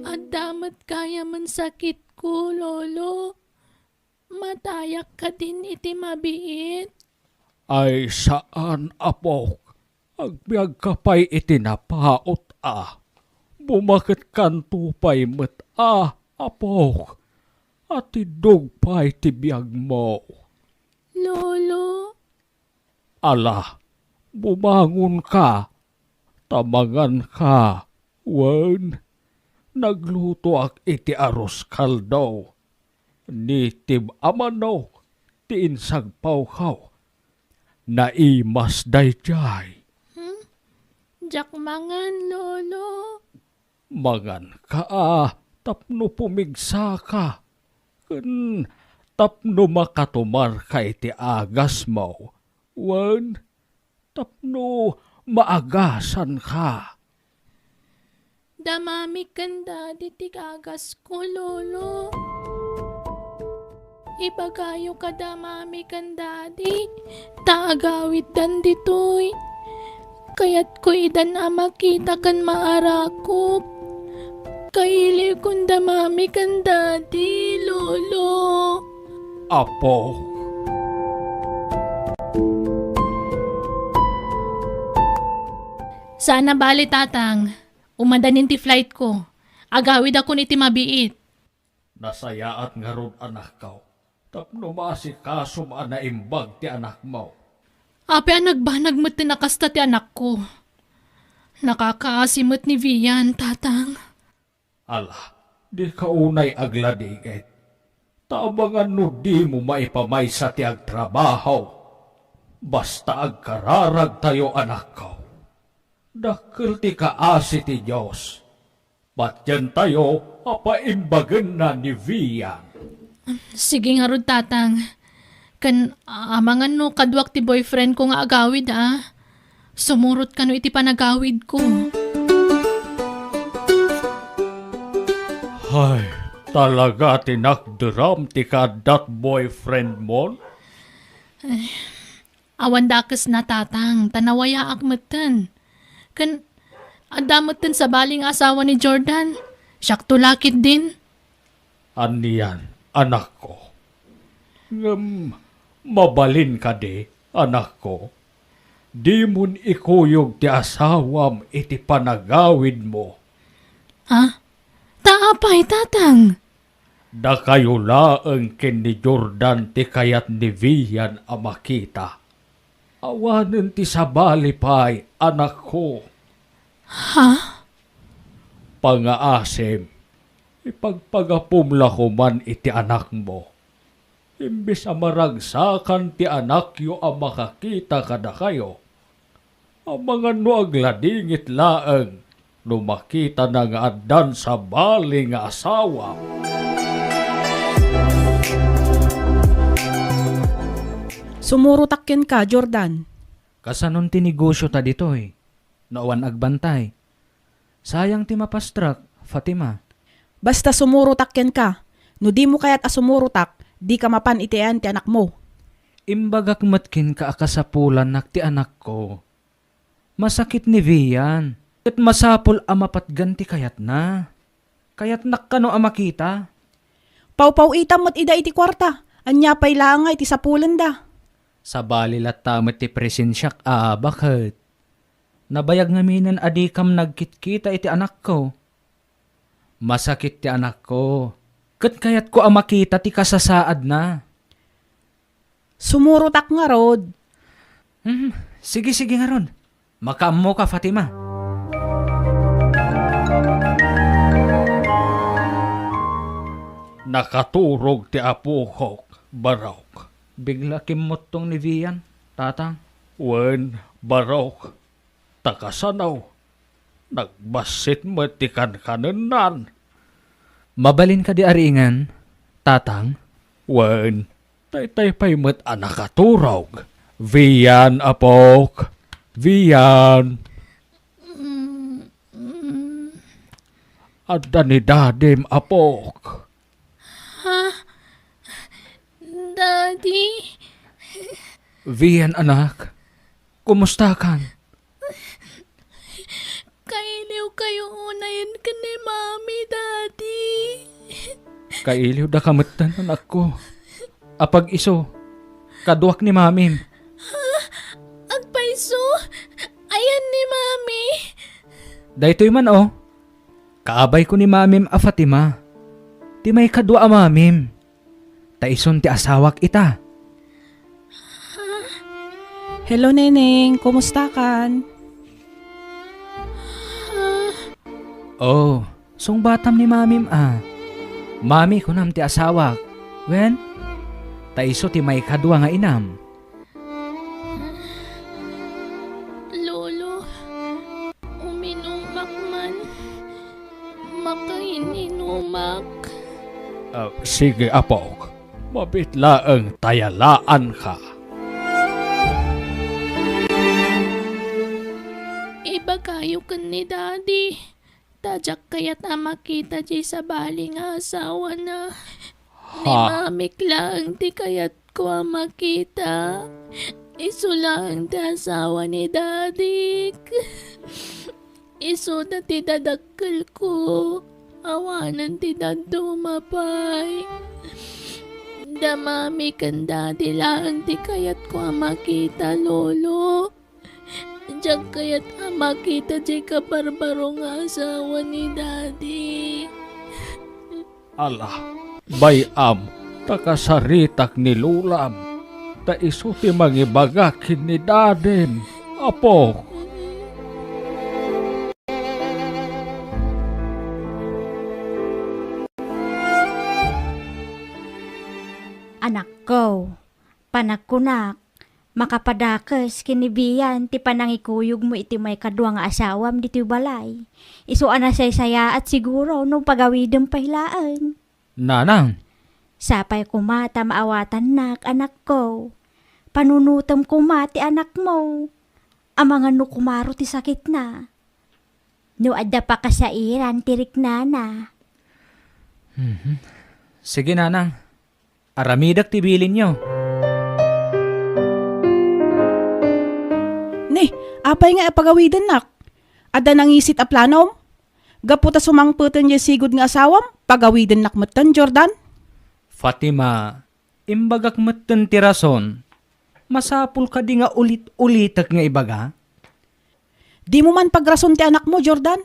Adda met gayamen sakitko, Lolo. Matayak kadin iti mabiit? Ay, saan, apok. Agbiagka pay iti napaut a. Bumaketkanto pay met a, apok. Atiddog pay ti biagmo. Lolo. Ala, bumangonka, ta manganka, wen, naglutoak iti arroz caldo. Native a manok ti insagpawko. Naimas daydiay. Hmm? Diak mangan, Lolo. Manganka a tapno pumigsaka, ken tapno makatumarka iti agasmo, wen tapno maagasanka. Damami ken Dadi ti agasko, Lolo. Ibagayo kada Mami ken Dadi ta agawiddan ditoy. Kayatko idan a makita ken maarakop. Kailiwkon da Mami ken Dadi, Lolo. Apo. Saan a bale, Tatang. Umadanin ti flightko. Agawidakon iti mabiit. Nasayaat ngarud, anakko, tapno maasikasom a naimbag ti anakmo. Apay a nagbanag met ti nakasta ti anakko? Nakakaasi met ni Vian, Tatang. Ala, dika unay agladingit. Ta amangan no dimo maipamaysa ti agtrabaho. Basta agkararagtayo, anakko. Dakkel ti kaasi ti Dios. Patientayo a paimbagenna ni Vian. Sige ngarud, Tatang. Ken amangan no kaduak ti boyfriend ko nga agawid, a. Sumurot kano iti panagawidko. Hay, talaga ti nakderam ti kaaddat boyfriend mon? Awan dakesna, Tatang, ta nawayaak metten. Ken adda metten sabali nga asawa ni Jordan. Siakto la ketdin. Anian, anakko? Ngem mabalin kadi, anakko? Dimon ikuyog ti asawam iti panagawidmo. Ha? Ta apay, Tatang? Dakayo laeng ken ni Jordan ti kayat ni Vian a makita. Awanen ti sabali pay, anakko. Ha? Pangaasim, ipagpagapom la koman iti anakmo. Imbes a maragsakan ti anakyo a makakita kadakayo, amangan no agladingit laeng no makitana nga addan sabali nga asawa. Sumurotak kenka, Jordan. Kasanon ti negosio ta ditoy? No awan agbantay. Sayang ti mapastrek, Fatima. Basta sumurotak kenka. No dimo kayat a sumurotak, dika mapan iti ayan ti anakmo. Imbagak met kenka a kasapulannak ti anakko. Masakit ni Vian, ket masapul a mapatgan ti kayatna. Kayatnak kano a makita? Pawpaw-itam met ida iti kuarta. Ania pay laeng nga iti sapulenda? Sabali latta met ti presensiak a baket. Nabayag ngaminen a dikam nagkitkita iti anakko. Masakit ti anakko, ket kayatko a makita ti kasasaadna. Sumurotak ngarud. Hmm, sige, sige ngarud. Makaammoka, Fatima. Nakaturog ti apok, Barok. Bigla kimmuttong ni Vian, Tatang. Wen, Barok. Ta kasano? Nagbassit met ti kankanennan. Mabalin kadi a riingen, Tatang? Wen, daytay pay met a nakaturog. Vian, apok. Vian. Mm, mm. Adda ni dadim, apok. Ha? Daddy? Vian, anak. Kumustakan? Kailiwkayo unayen ken ni Mami, Daddy. Kailiwdaka metten, anakko. Apag-isu, kaduak ni Mamim. Ha? Agpayso? Ayan ni Mami? Daytoy man, o. Kaabayko ni Mamim a Fatima. Ti maikadua a mamim. Ta isun ti asawak ita. Hello, Neneng. Kumustakan? Oh, sungbatam ni Mamim a. Mami, kunam ti asawak. Wen? Ta isu ti maikadua nga inam. Lolo, uminumak man. Makain-inumak. Ah, sige, apok. Mabiit laeng ta yalaanka. Ibagayo ken ni Daddy. Ta diak kayat a makita diay sabali nga asawana. Ni Ha? Mamik laeng ti kayatko a makita. Isu laeng ti asawa ni Dadik. Isuda ti dadakkelko. Awanen ti dadduma pay. Da Mami ken Daddy laeng ti kayatko a makita, Lolo. Diak kayat a makita diay kabarbaro nga asawa ni Daddy. Ala, bay-am, ta kasaritak ni Lolam, ta isu ti mangibaga ken ni Dadim, apok. Anakko, panagkunak, makapadakes ken ni Bian ti panangikuyogmo iti maikadua nga asawam ditoy balay. Isu a nasaysayaat siguro no pagawidem pay laeng. Nanang! Sapay koma ta maawatannak, anakko. Panunotem koma ti anakmo. Amangan no kumaro ti sakitna. No adda pakasairan ti riknana. Mhm. Sige, nanang. Aramidek ti bilinyo. Ni, apay nga ipagawidennak? Adda nangisit a planom? Gapu ta sumangpeten diay sigud nga asawam, pagawidennak metten, Jordan? Fatima, imbagak metten ti rason. Masapul kadi nga ulit-ulitek nga ibaga? Dimo man pagrason ti anakmo, Jordan.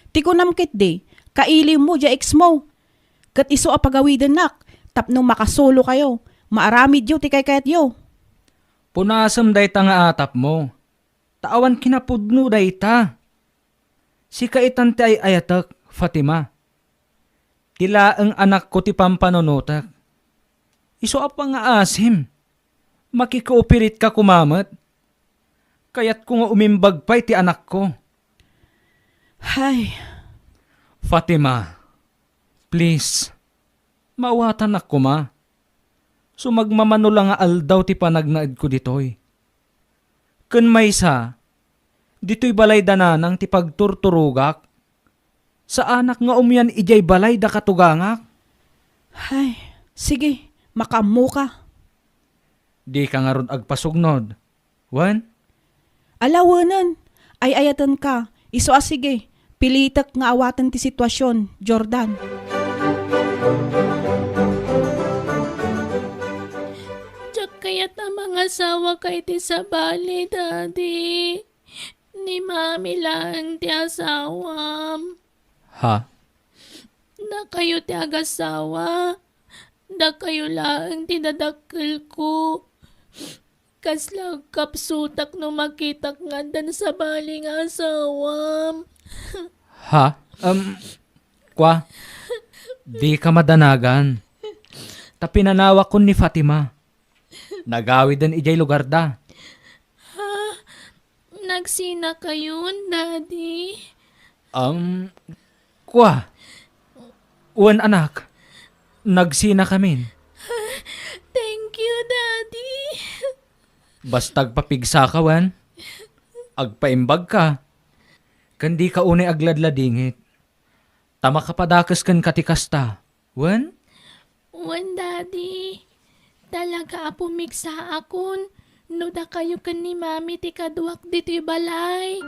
Ti kunam ketdi, kailiwmo diay exmo. Ket isu a pagawidennak tapno makasulokayo, maaramidyo ti kaykayatyo. Punasem dayta nga atapmo, ta awan kinapudno dayta. Sika itan ti ay-ayatek, Fatima. Ti laeng anakko ti pampanunotek. Isu a pangaasim. Makikooperat ka koma met. Kayatko nga umimbag pay ti anakko. Hay. Fatima, please, maawatanak koma. Sumagmamano la nga aldaw ti panagnaedko ditoy. Ken maysa, ditoy balay da nanang ti pagturturogak. Saanak nga umian idiay balay da katugangak. Hay, sige, makaammoka. Dika ngarud agpasugnod. Wen? Ala, wenen. Ay-ayatenka. Isu a sige. Pilitek nga awaten ti sitwasion, Jordan. Diak kayat a mangasawaka iti sabali, Daddy. Ni Mami laeng ti asawam. Ha? Dakayo ti agasawa. Dakayo laeng ti dadakkelko. Kasla agkapsutak no makitak nga addan sabali nga asawam. Ha? Um, kwa? Dika madanagan. Ta pinanawakon ni Fatima. Nagawiden idiay lugarda. Ha? Nagsinakayon, Daddy? Um, kwa? Wen, anak. Nagsinakamin. Thank you, Daddy. Basta agpapigsaka, wen? Agpaimbagka. Ken dika unay agladladingit. Ta makapadakes kenka ti kasta. Wen? Wen, Daddy. Talaga a pumigsaakon no dakayo ken ni Mami ti kaduak ditoy balay.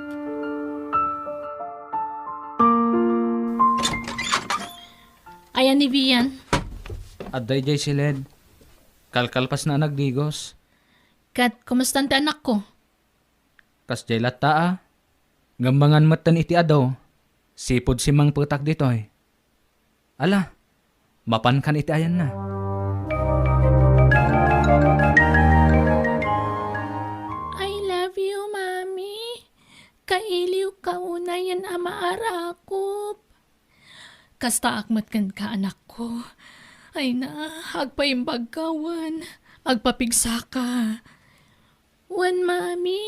Ayan ni Vian. Adda idiay siled. Kalkalpasna a nagdigos. Ket, kumustan ti anakko? Kasdiay latta a. Ngem mangan metten iti adu. Sipud simmangpetak ditoy. Ala, mapankan iti ayanna. I love you, Mami. Kailiwka unayen a maarakop. Kastaak met kenka, anakko. Ay na, agpaimbagka wen agpapigsaka. Wen, Mami,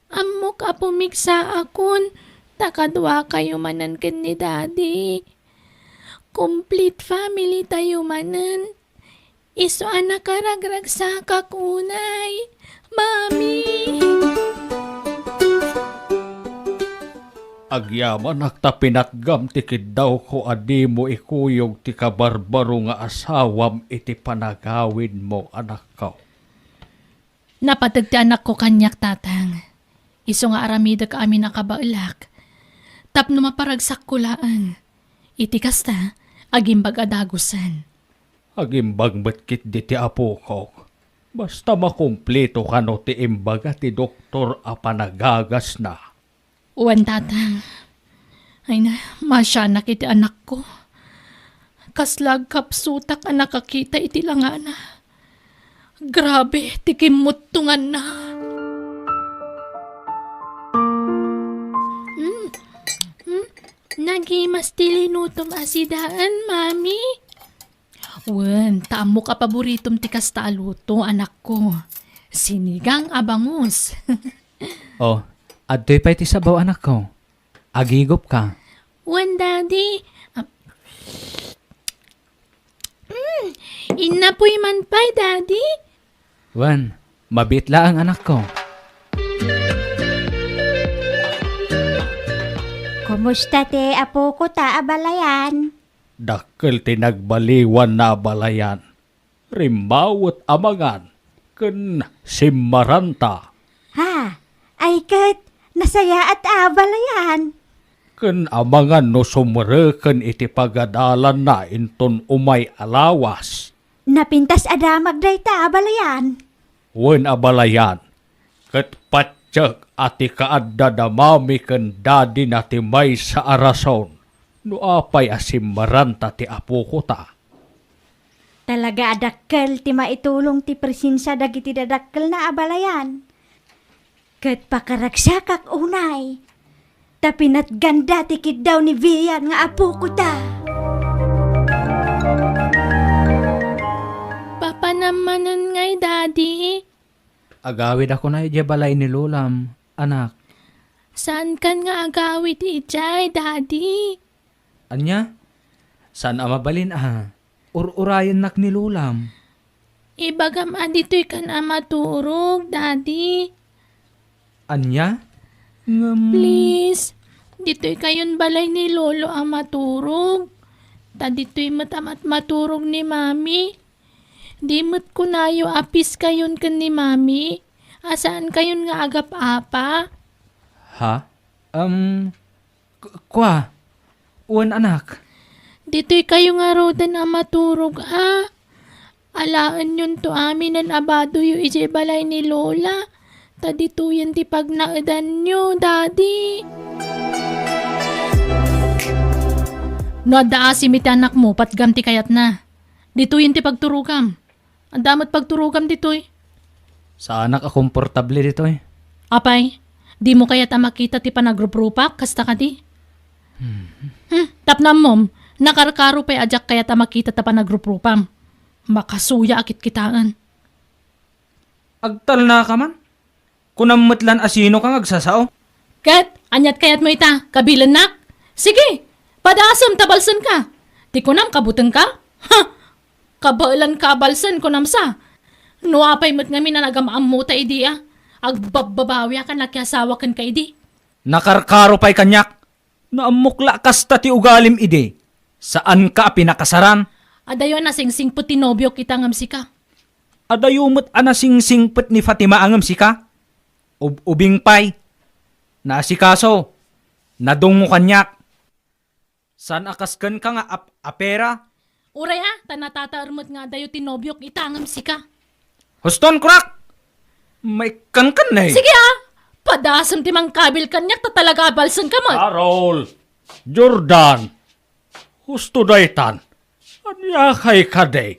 ammok a pumigsaakon ta kaduakayo manen ken ni Daddy. Complete family tayo manen. Isu a nakaragragsakak unay, Mami. Agyamanak ta pinatgam ti kiddawko a dimo ikuyog ti kabarbaro nga asawam iti panagawidmo, anakko. Napateg ti anakko kaniak, Tatang. Isu nga aramidek amin a kabaelak tapno maparagsakko laeng. Iti kasta, agimbag a dagusen. Agimbag met ketdi ti apokok. Basta makumpleto kano ti imbaga ti doktor a panagagasna. Wen, Tatang. Ay na, masianak iti anakko. Kasla agkapsutak a nakakita iti langana. Grabe ti kimmuttonganna. Mm, mm, nagimas ti linutom a sidaen, Mami. Wen, ta ammok a paboritom ti kasta a luto, anakko. Sinigang a bangus. Oh, adtoy pay ti sabaw, anakko. Agigupka. Wen, Daddy. Ah, mm, innapoy man pay, Daddy. Wen, mabiit laeng, anakko. Kasta ti apokota, abalayan. Dakkel ti nagbaliwanna, abalayan. Rimmawet a mangan ken simmaranta. Ha? Ay ket, nasayaat a, abalayan. Ken amangan no sumreken iti pagadalanna inton umay a lawas. Napintas a damag dayta, abalayan. Wen, abalayan, ket patiek a ti kaadda da mami ken dadina ti maysa a rason no apay a simmaranta ti apokota. Talaga a dakkel ti maitulong ti presensia dagiti dadakkelna, abalayan. Ket pakaragsakak unay, ta pinatganda ti kiddaw ni Vian nga apokota. Papanam manen ngay, Daddy? Agawid ako na idiay balay ni Lolam, anak. Saankan nga agawid idiay, Daddy? Ania? Saan a mabalin a? Ur-urayennak ni Lolam. Ibagam a ditoykan a maturog, Daddy. Ania? Ngem Please, ditoykayon balay ni Lolo a maturog. Ta ditoy met a mat-, maturog ni Mami. Di met kunayo a peace kayon ken ni Mami, a saankayon nga agap-apa. Ha? Em, k-, kua? Wen, anak. Ditoykayo ngaruden a maturog a. Alaenyonto aminen a badoyo idiay balay ni Lola. Ta ditoyen ti pagnaedanyo, Daddy. No adda asim iti anakmo, patgam ti kayatna. Ditoyen ti pagturogam. Adda met pagturogam ditoy. Saanak a komportable ditoy. Apay, dimo kayat a makita ti panagruprupak, kasta kadi? Hmm. Hmm, tapno ammom, nakarkaro pay a diak kayat a makita ta panagruprupam. Makasuya a kitkitaen. Agtalnaka man? Kunam met lan a sinoka nga agsasao? Ket, aniat kayatmo ita, kabilennak? Sige, padasem ta balsenka. Ti kunam, kabutengka? Ha! Kabaelanka a balsen, kunam sa. No apay met ngamin a nagam-ammota idi a, agbabbabawiak a nakiasawa kenka idi. Nakarkaro pay kaniak. No ammok la a kasta ti ugalim idi, saanka a pinakasaran. Adayo a nasingsingpet ti nobiok ita ngem sika. Adayo met a nasingsingpet ni Fatima a ngem sika. Ub-, ubing pay. Naasikaso. Nadungngo kaniak. Saan a kas kenka nga ap-, apera? Uray a, ta natataer met nga adayo ti nobiok ita ngem sika. Huston, kunak! Maikkankan, eh. Sige a! Padasem ti mangkabil kaniak ta talaga a balsenka met. Carol! Jordan! Husto daytan. Ania kay kadi?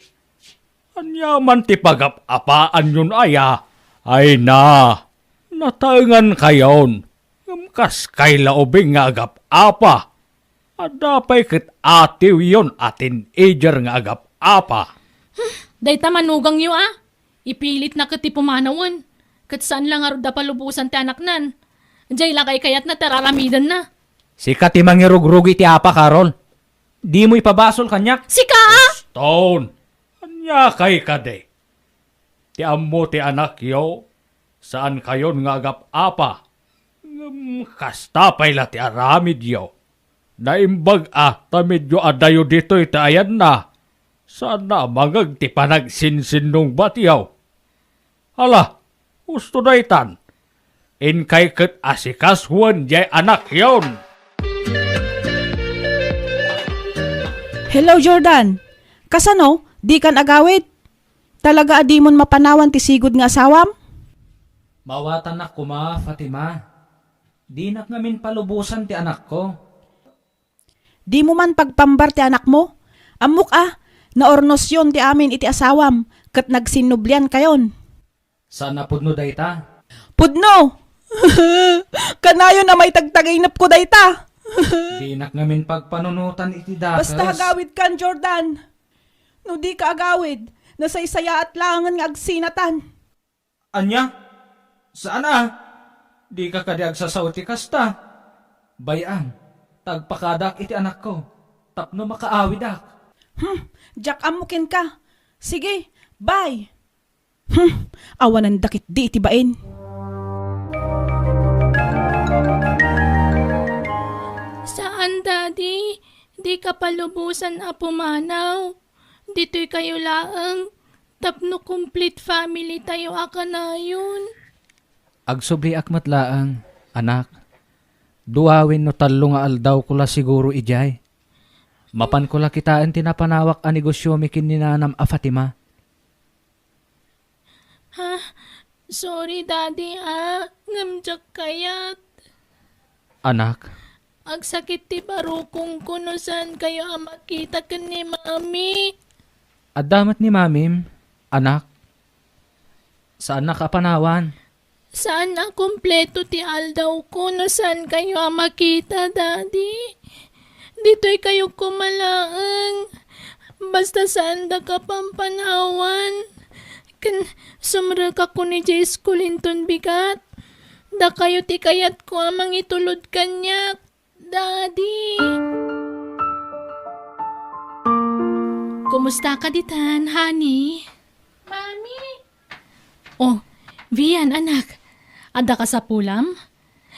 Ania man ti pagap-apaanyon aya? Ay na, nataengan kayon. Ngem kas kay la ubing nga agap-apa. Adda pay ket atiwyon a teenager nga agap-apa. Dayta manugangyo a. Ipilitna ket ti pumanawen. Ket saan la ngarud a palubosan ti anaknan. Diay la kaykayatna ti ar-aramidenna. Sika ti mangirugrug iti apa, Carol. Dimo ipabasol kaniak. Sika a! Stone, ania kay kadi? Ti ammo ti anakyo, saankayon nga agap-apa. Ngem kasta pay la ti aramidyo. Naimbag a ta medio adayo ditoy ti ayanna. Saanna a mangeg ti panagsinsinnungbatyo. Ala, husto daytan. Inkay ket asikasuen diay anakyon. Hello, Jordan. Kasano? Dikan agawid? Talaga a dimon mapanawan ti sigud nga asawam? Maawatannak koma, Fatima. Dinak ngamin palubosan ti anakko. Dimo man pagpambar ti anakmo? Ammok a, naurnosyon ti amin iti asawam, ket nagsinnubliankayon. Saan a pudno dayta? Pudno! Kanayon a maitagtaginepko dayta! Dinak ngamin pagpanunotan iti dakes. Basta agawidkan, Jordan. No dika agawid, nasaysayaat laengen nga agsinatan. Ania? Saan a? Dika kadi agsasao ti kasta? Bay-am, ta agpakadak iti anakko, tapno makaawidak. Hmm, diak ammo kenka. Sige, bye. Hmm, awanan dakit di iti bain. Daddy, dika palubosan a pumanaw. Ditoy kayo laeng tapno complete family tayo a kanayon. Agsubliak met laeng, anak. Dua wenno tallo nga aldawko la siguro idiay. Mapanko la kitaen ti napanawak a negosiomi ken ni nanam a Fatima. Ha? Sorry, Daddy, ah. Ngem diak kayat. Anak. Agsakit ti barukongko no saan kayo a makita ken ni Mami. Adda met ni Mamim, anak. Saannak a panawan. Saan a kompleto ti aldawko no saan kayo a makita, Daddy. Ditoy kayo koma laeng. Basta saan daka pampanawan. Ken sumrekak idiay school inton bigat. Dakayo ti kayatko a mangitulod kaniak, Daddy. Kumusta ka ditan, honey? Mami! Oh, Vian, anak. Adda kasapulam?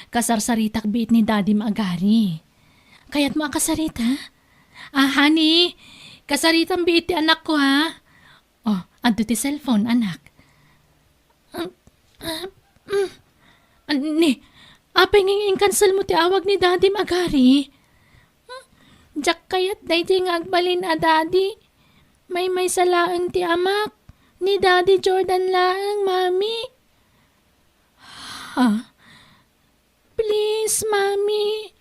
Kasarsaritak biit ni Daddy agari. Kayatmo a kasarita? Ah, honey, kasaritam biit ti anakko, ha? Oh, adto ti cellphone, anak. Ah, ah, mm. Ni, apay nga in-cancel mo ti awag ni Daddy agari? Hmm? Diak kayat daydiay nga agbalin a Daddy. Maymaysa laeng ti amak. Ni Daddy Jordan laeng, Mami. Ha? Please, Mami.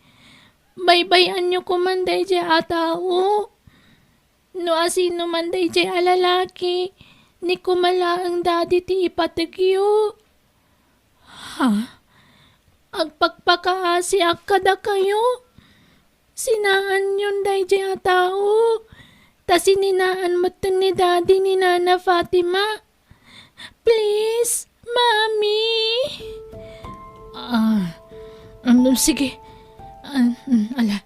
Baybay-anyo koman daydiay a tao. No asino man daydiay a lalaki, ni koma laeng Daddy ti ipategyo. Ha? Agpakpakaasiak kadakayo? Sinaanyon daydiay a tao, ta sininaan metten ni Daddy ni Nana Fatima. Please, Mami. Ah, um, sige. Ah, mm, ala.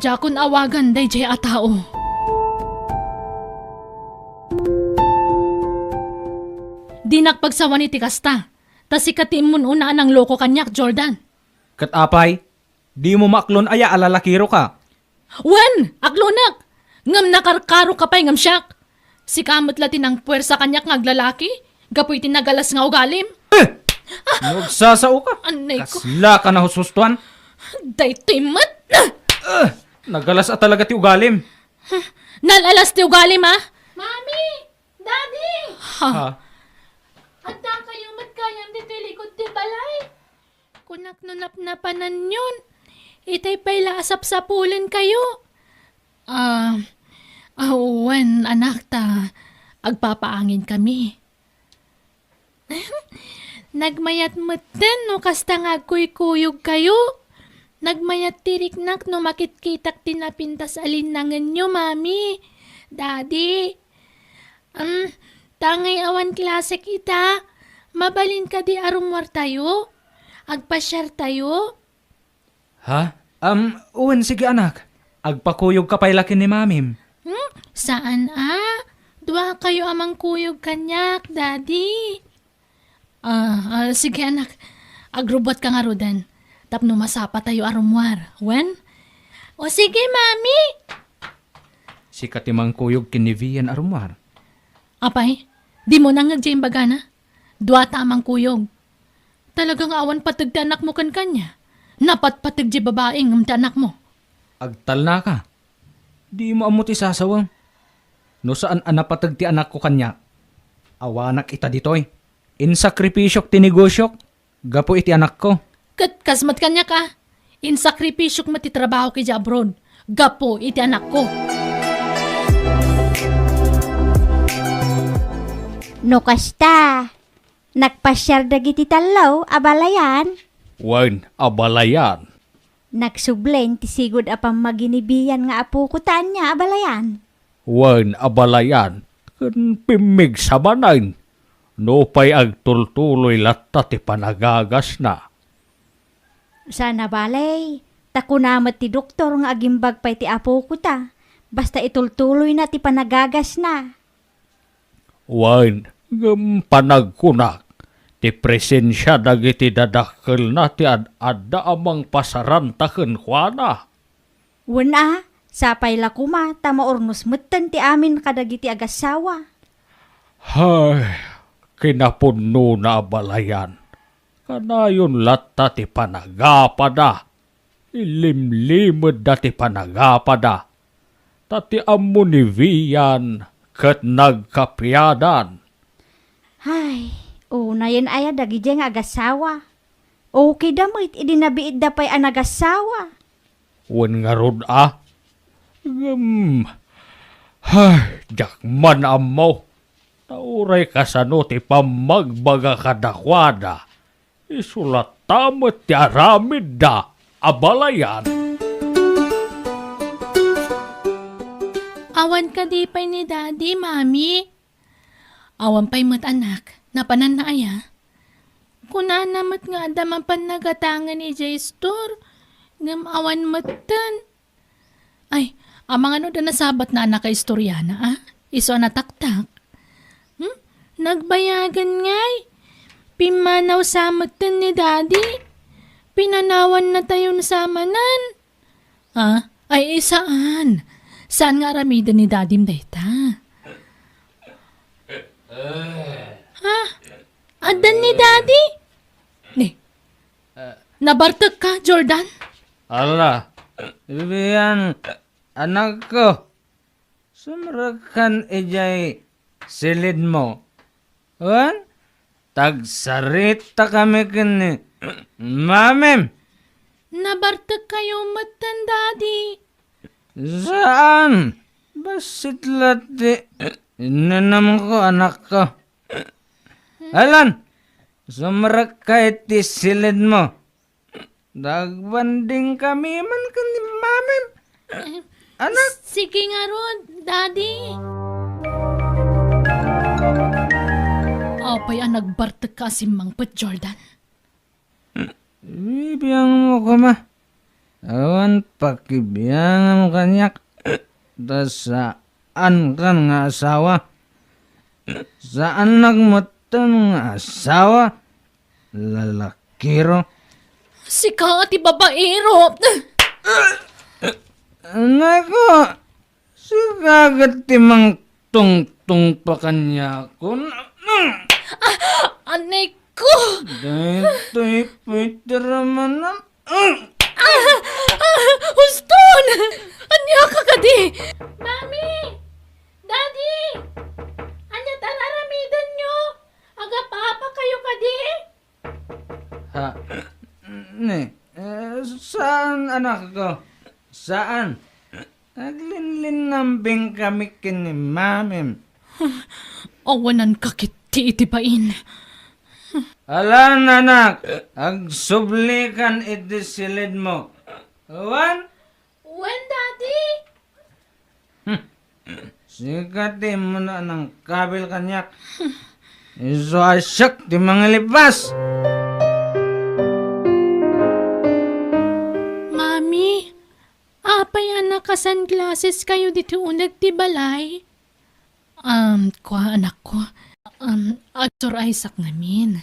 Diakon awagan daydiay a tao. Dinak pagsawan iti kasta. Ta sika ti immun-una a nangloko kaniak, Jordan. Ket apay, dimo maaklon aya a lalakiroka? Wen, aklonek! Ngem nakarkaroka pay ngem siak. Sika met la ti nangpuersa kaniak nga aglalaki gapu iti nagalas nga ugalim. Eh! No agsasaoka, Anay ko. Kaslaka nahushustoan. Daytoy met! Eh! Nagalas a talaga ti ugalim. Nalalas ti ugalim, a? Mami! Daddy! Ha? Ha? Adda kayo met gayam ditoy likod ti balay? Kunak no napnapananyon, itay pay la a sapsapulen kayo. Ah, ah, wen, anak, ta agpapaangin kami. Nagmayat metten no kasta nga agkuykuyog kayo. Nagmayat ti riknak no makitkitak ti napintas a linnangenyo, Mami, Daddy. Am, tangay awan klasek ita. Mabalin kadi a rummuar tayo? Agpasiar tayo? Ha? Am, wen, sige, anak. Agpakuyogka pay la ken ni Mamim. Hmm? Saan a? Dua kayo a mangkuyog kaniak, Daddy. Ah, ah, sige, anak. Agrubbuatka ngaruden. Tapno masapa tayo a rummuar. Wen? O sige, Mami. Sika ti mangkuyog ken ni Vian a rummuar. Apay, dimo nangngeg diay imbagana? Duata a mangkuyog. Talaga nga awan pateg ti anakmo ken kania? Napatpateg diay babai ngem ti anakmo. Agtalnaka. Dimo ammo ti sasawem. No saan a napateg ti anakko kaniak, awanak ita ditoy. Insakripisiok ti negosiok gapu iti anakko. Ket kas met kaniak a, insakripisiok met ti trabahok idiay abroad gapu iti anakko. No kasta, nagpasiar dagiti tallo a balayan. Wen, a balayan. Nagsubli ti sigud a pammaginibian nga apoko ta ania a balayan. Wen, a balayan, ken pimmigsa manen, nupay agtultuloy latta ti panagagasna. Saan a bale, ta kuna met ti doktor nga agimbag pay ti apoko ta, basta itultuloyna ti panagagasna. Wen, ngem panagkunak, ti presensia dagiti dadakkelna ti ad-adda a mangpasaranta kenkuana. Wen a, sapay la koma ta maurnos metten ti amin kadagiti agassawa. Hay, kinapudnona a balayan. Kanayon latta ti panagapada. Ilimlimedda ti panagapada. Ta ti ammo ni Vian ket nagkapiadan. Hay, unayen aya dagidiay nga agassawa? Okay da met idi nabiitda pay a nagassawa. Wen ngarud a? Ngem, hay, diak man ammo. Ta uray kasano ti pammagbaga kadakuada, isu latta met ti aramidda a balayan. Awan kadi pay ni Daddy, Mami? Awan pay met, anak. Napananna aya? Kunana met nga adda mapan nagatangen idiay istor, ngem awan metten. Ay, amangan no da nasabatna a nakaistoriana, a? Isu a nataktak. Hmm? Nagbayagan ngay. Pimmanaw sa metten ni Daddy. Pinanawan natayon sa manen. Ah, ay, eh, saan? Saan nga aramiden ni Dadim dayta? Ha? Addan ni Daddy? Ni, nabartek ka, Jordan? Ala, Vivian, anakko, sumrekkan idiay silidmo. Wen, tagsaritakami ken ni Mamim. Nabartek kayo metten, Daddy. Saan? Bassit la ti inanamko, anakko. Alan, sumrekka iti silidmo. Nagbandingkami man ken ni Mamim. Eh, anak? Sige ngarud, Daddy. Apay a nagbartek ka a simmangpet, Jordan? Ibiangmo koma. Awan pakibiangam kaniak. Ta saankan nga asawa. Saannak metten nga asawa. Lalakiro. Sika ti babaero. Nako, sika ket ti mangtungtungpa kaniakon. Ah, anay ko! Daytoy pay ti ramanam. Ah! Ah! Huston! Ania ka kadi? Mami! Daddy! Ania ti ar-aramidenyo? Agap-apa kayo kadi? Ha? Ni, eh, saan, anakko? Saan? Aglinlinnambing kami ken ni Mamim. Awanan ka ket ti iti bain. Alan, anak, agsublikan iti silidmo. Wen? Wen, Daddy. Hmm. Sika ti immuna a nangkabil kaniak. Isu a siak ti mangilipas. Mami, apay a naka-sunglasses kayo ditoy uneg ti balay? Um, kua, anakko. Um, agsuray sak ngamin.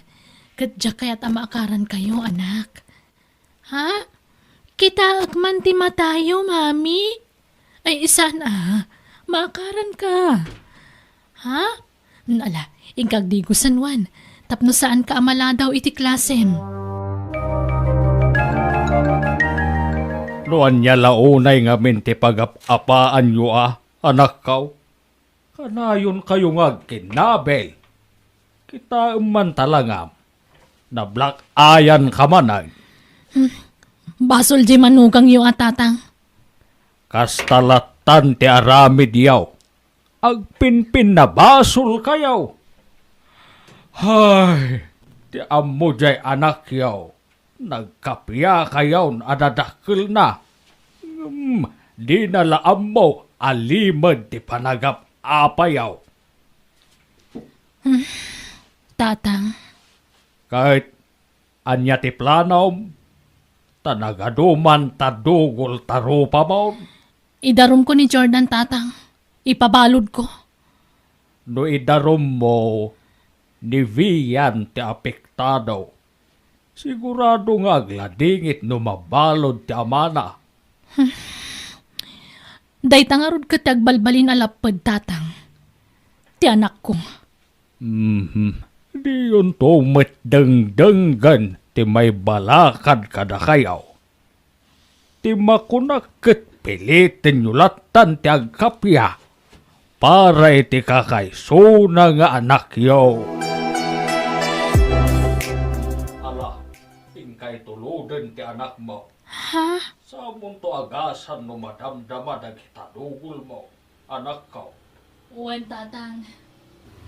Ket diak kayat a maakaran kayo, anak. Ha? Kitaek man ti matayo, Mami? Ay, saan a. Maakaran ka. Ha? Ala, inka agdigo, San Juan, tapno saan ka a maladaw iti klasem. No ania la unay ngamin ti pagap-apaanyo a, anakko? Kanayon kayo nga agkinnabil. Kitaem man talangam. Nablack-eyan ka manen. Hmm. Basol di manugangyo a, Tatang. Kasta lattan ti aramidyo. Agpinpinnabasol kayo. Hay, ti ammo jay anakyo. Nagkapia kayon a dadakkelna. Ngem dina la ammo a limed ti panagap-apayo. Hmm, Tatang. Ket ania ti planom? Ta nagaduman ta dugol ta rupamon. Idarumko ni Jordan, Tatang. Ipabaludko. No idarummo, ni Vian ti apektado. Sigurado nga agladingit no mabalud ti amana. Dayta ngarud ket ti agbalbalin a lapped, Tatang. Ti anakko. Mhm. Diyonto met dengdenggen ti maibalakad kadakayo. Ti makunak ket pilitenyo lattan ti agkappia para iti kakaisuna nga anakyo. Ala, inkay tuloden ti anakmo. Ha? Samonto agasan no madamdama dagita dugolmo, anakko. Wen, Tatang.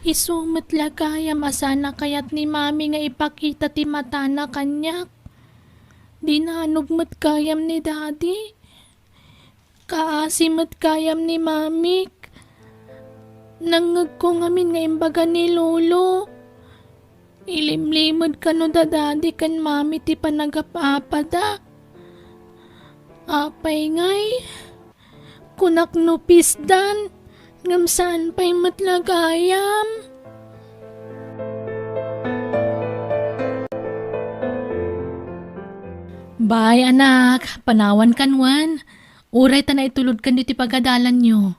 Isu met la gayam a saan a kayat ni Mami nga ipakita ti matana kaniak. Dinanog met gayam ni Daddy. Kaasi met gayam ni Mamik. Nangngegko ngamin nga imbaga ni Lolo. Ilimlimed kano da Daddy ken Mami ti panagap-apada. Apay ngay, kunak no pisdan, ngem saan pay met la gayam. Bay, anak, panawankan wen. Uray ta naitulodkan iti pagadalanyo.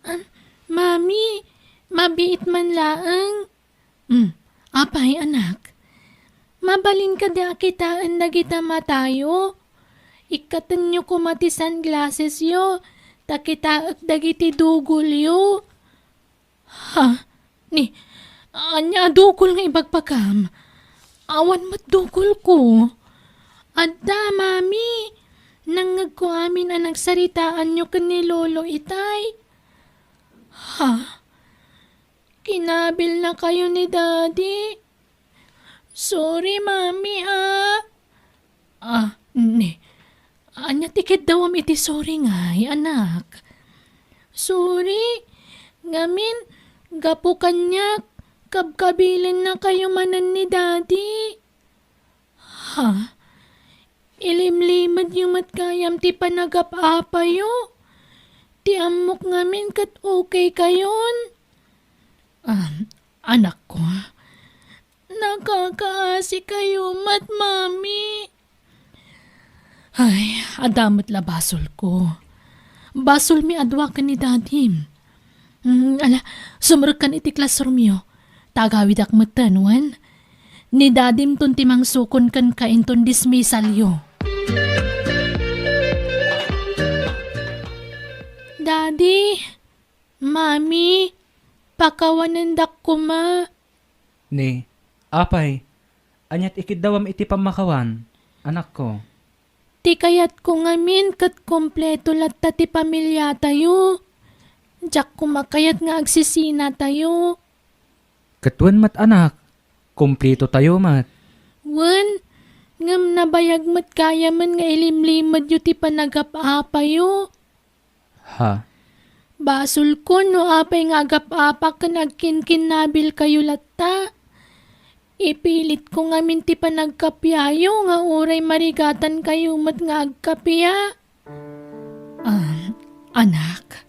Ah, Mami, mabiit man laeng. Hmm, apay, anak? Mabalin kadi a kitaen dagita matayo? Ikkatenyo koma ti sunglassesyo, ta kitaek dagiti dugolyo. Ha? Ni, ania a dugol nga ibagbagam? Awan met dugolko. Adda, Mami. Nangngegko amin a nagsaritaanyo ken ni Lolo itay. Ha? Kinabilnakayo ni Daddy? Sorry, Mami, ah. Ah, ni, ania ti kiddawam iti sorry ngay, anak? Sorry, ngamin, gapu kaniak, kabkabilennakayo manen ni Daddy. Ha? Ilimlimedyo met gayam ti panagap-apayo? Ti ammok ngamin ket okay kayon. Ah, anakko. Nakakaasi kayo met, Mami. Ay, adda met la basolko. Basolmi a dua ken ni Dadim. Mm, ala, sumrekkan iti classroomyo. Ta agawidak metten, wen? Ni Dadimton ti mangsukon kenka inton dismissalyo. Daddy, Mami, pakawanendak koma. Ni, apay, aniat ikiddawam iti pammakawan, anakko? Ti kayatko ngamin ket kompleto latta ti pamiliatayo. Diak koma kayat nga agsisinatayo. Ket wen met, anak, kumpletotayo met. Wen, ngem nabayag met gayamen nga ilimlimedyo ti panagap-apayo. Ha? Basolkon no apay nga agap-apak ken agkinkinnabilkayo latta. Ipilitko ngamin ti panagkappiayo nga uray marigatankayo met nga agkappia. Ah, anak.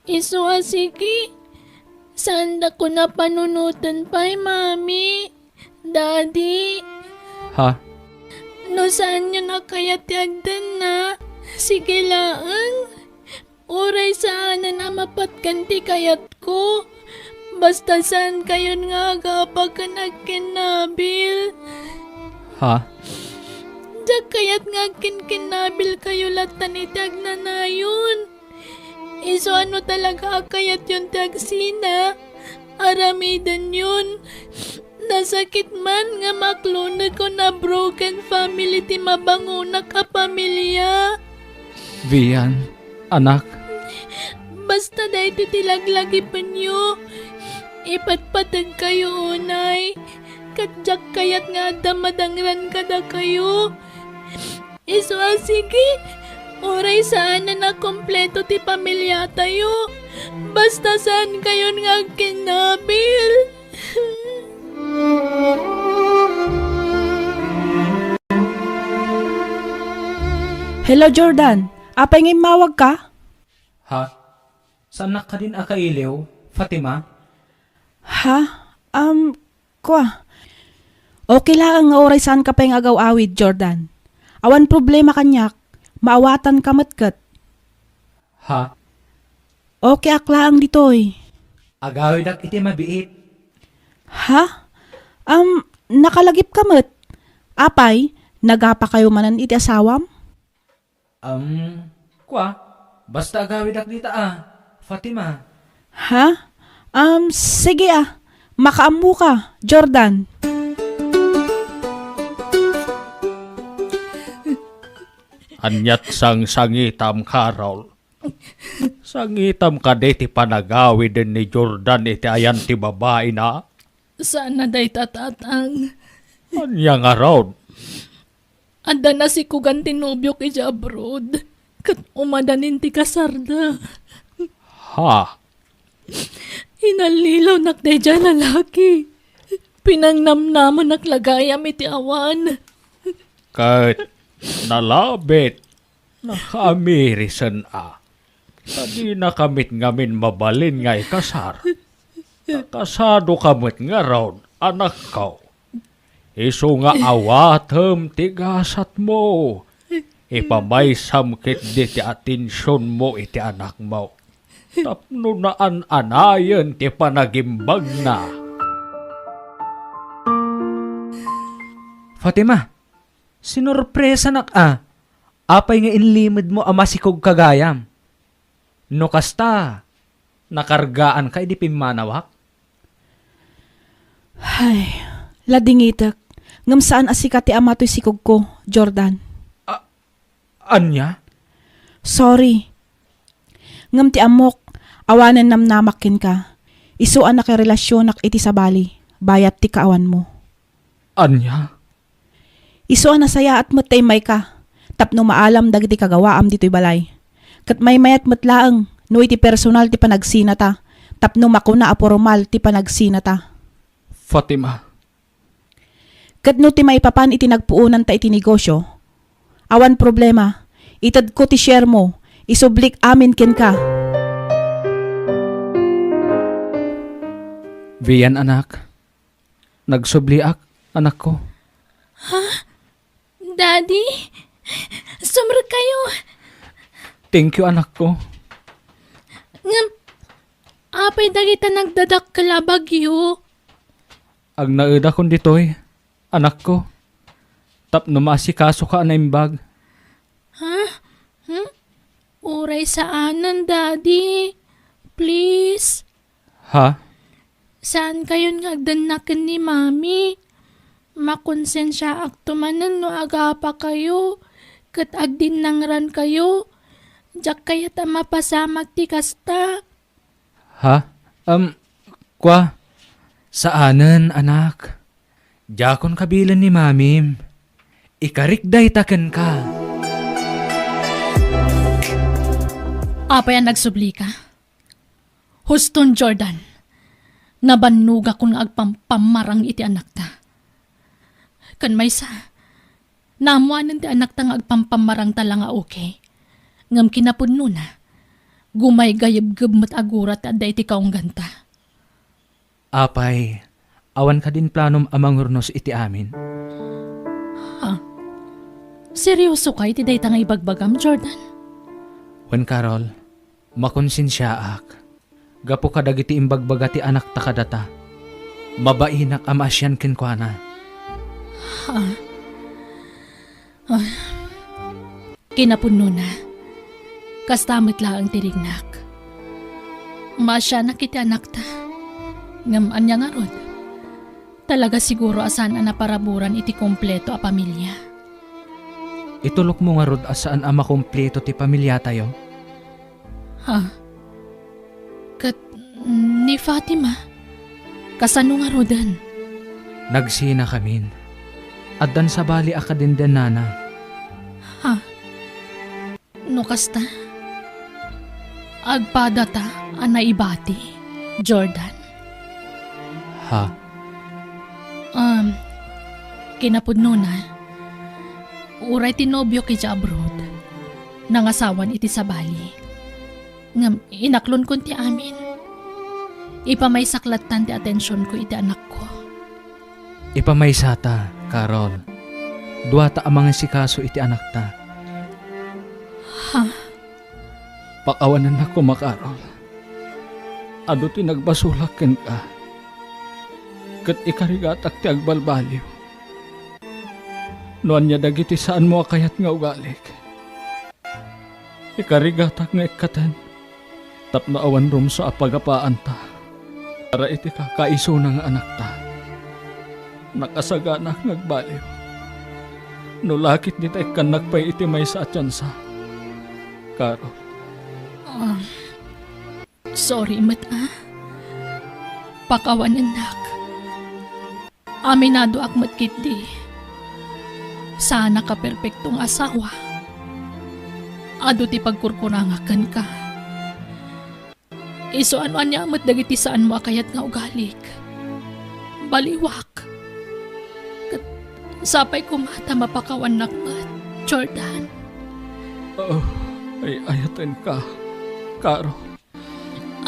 Isu a sige. Saandakon a panunoten pay, Mami. Daddy. Ha? No saanyon a kayat ti agdanna, sige laeng. Uray saanen a mapatgan ti kayatko. Basta saankayon nga agapak ken agkinnabil. Ha? Diak kayat nga agkinkinnabilkayo lattan iti agnanayon. Isu a no talaga a kayatyon ti agsina, aramidenyon. Nasakit man nga maklonekon a broken family ti mabangonak a pamilia. Vian, anak. Basta daytoy ti laglagipenyo. Ipatpategkayo unay. Ket diak kayat nga adda madangran kadakayo. Isu a sige, uray saanen a kompleto ti pamiliatayo, basta saankayon nga agkinnabil. Hello, Jordan. Apay nga immawagka? Ha? Saannak kadin a kailiw, Fatima? Ha? Um, Kua, okay laeng nga uray saanka pay nga agaw-awid, Jordan. Awan problema kaniak, maawatanka met ket. Ha? Okay ak laeng ditoy. Agawidak iti mabiit. Ha? Am, nakalagipka met. Apay, nagapakayo manen iti asawam? Am, kua, basta agawidak dita a, Fatima. Ha? Am, sige a. Makaammoka, Jordan. Aniat sangsangitam, Carol? Sangitam kadi ti panagawiden ni Jordan iti ayan ti babaina? Saan a dayta, Tatang. Ania ngarud? Adda nasikogan ti nobiok idiay abroad, ket umadanin ti kasarda. Ha? Inallilawnak daydiay a lalaki. Pinangnamnamanak la gayam iti awan. Ket nalabit, nakamirisen a. Ta dinaka met ngamin mabalin nga ikasar. Ta kasadoka met ngarud, anakko. Isu nga awatem ti gasatmo. Ipamaysam ketdi ti atensionmo iti anakmo tapno naan-anayen ti panagimbagna. Fatima, sinorpresanak a. Apay nga inlimedmo a masikogka gayam? No kasta, nakargaanka idi pimmanawak? Ay, ladingitek, ngem saan a sika ti ama toy sikogko, Jordan. A-, ania? Sorry. Ngem ti ammok, awanen namnamak kenka. Isu a nakarelasionak iti sabali, bayat ti kaawanmo. Ania? Isu a nasayaat met ta immayka tapno maalam dagiti kagawaam ditoy balay. Ket maymayat met laeng no iti personal ti panagsinata tapno makuna a pormal ti panagsinata. Fatima. Ket no ti maipapan iti nagpuonanta iti negosio, awan problema. Itedko ti sharemo, isublik amin kenka. Vian, anak. Nagsubliak, anakko. Ha? Daddy? Sumrekkayo. Thank you, anakko. Ngem, apay dagita nagdadakkel a bagyo? Agnaedakon ditoy, anakko. Tapno maasikasoka a naimbag. Ha? Hmm? Uray saanen, Daddy. Please. Ha? Saankayon nga agdannak ken ni Mami. Makonsensiaakto manen no agapakayo ket agdinnangrankayo. Diak kayat a mapasamak ti kasta. Ha? Am, kua, saanen, anak. Diakon kabilen ni Mamim. Ikarik dayta kenka. Apay a nagsublika? Huston, Jordan, nabannogakon nga agpampammarang iti anakta. Ken maysa, naammoanen ti anakta nga agpampammarangta la nga okay. Ngem kinapudnona, gumaygayebgeb met a gura ti adda iti kaungganta. Apay, awan kadin planom a mangurnos iti amin? Ha? Seriosoka iti dayta nga ibagbagam, Jordan? Wen, Carol, makonsensiaak. Gapu kadagiti imbagbaga ti anakta kadata, mabainak a maasian kenkuana. Ha? Ah. Kinapudnona, kasta met laeng ti rignak. Maasianak iti anakta. Ngem ania ngarud? Talaga siguro a saan a naparaburan iti kompleto a pamilia. Itulokmo ngarud a saan a makompleto ti pamiliatayo? Ha? Ket ni Fatima? Kasano ngaruden? Nagsinakamin. Addan sabali a kadendennana. Ha? No kasta, agpadata a naibati, Jordan? Ha? Um, kinapudnona, uray ti nobiok idiay abroad, nangasawan iti sabali. Ngem inaklonkon ti amin. Ipamaysak lattan ti atensionko iti anakko. Ipamaysata, Carol. Duata a mangasikaso iti anakta. Ha? Pakawanennak koma, Carol. Adu ti nagbasolak kenka, ket ikarigatak ti agbalbaliw. No ania dagiti saanmo a kayat nga ugalik, ikarigatak nga ikkaten tapno awan rumsua a pagapaanta para iti kakaisuna nga anakta. Nakasaganak nga agbaliw no la ket dita ikkannak pay iti maysa a tiansa, Carol. Ah, sorry met, a. Pakawanennak. Aminadoak met ketdi. Saanak a perpekto nga asawa. Adu ti pagkurkurangak kenka. Isu a no ania met dagiti saanmo a kayat nga ugalik, baliwak. Ket sapay koma ta mapakawannak met, Jordan. Oh, ay-ayatenka, Carol.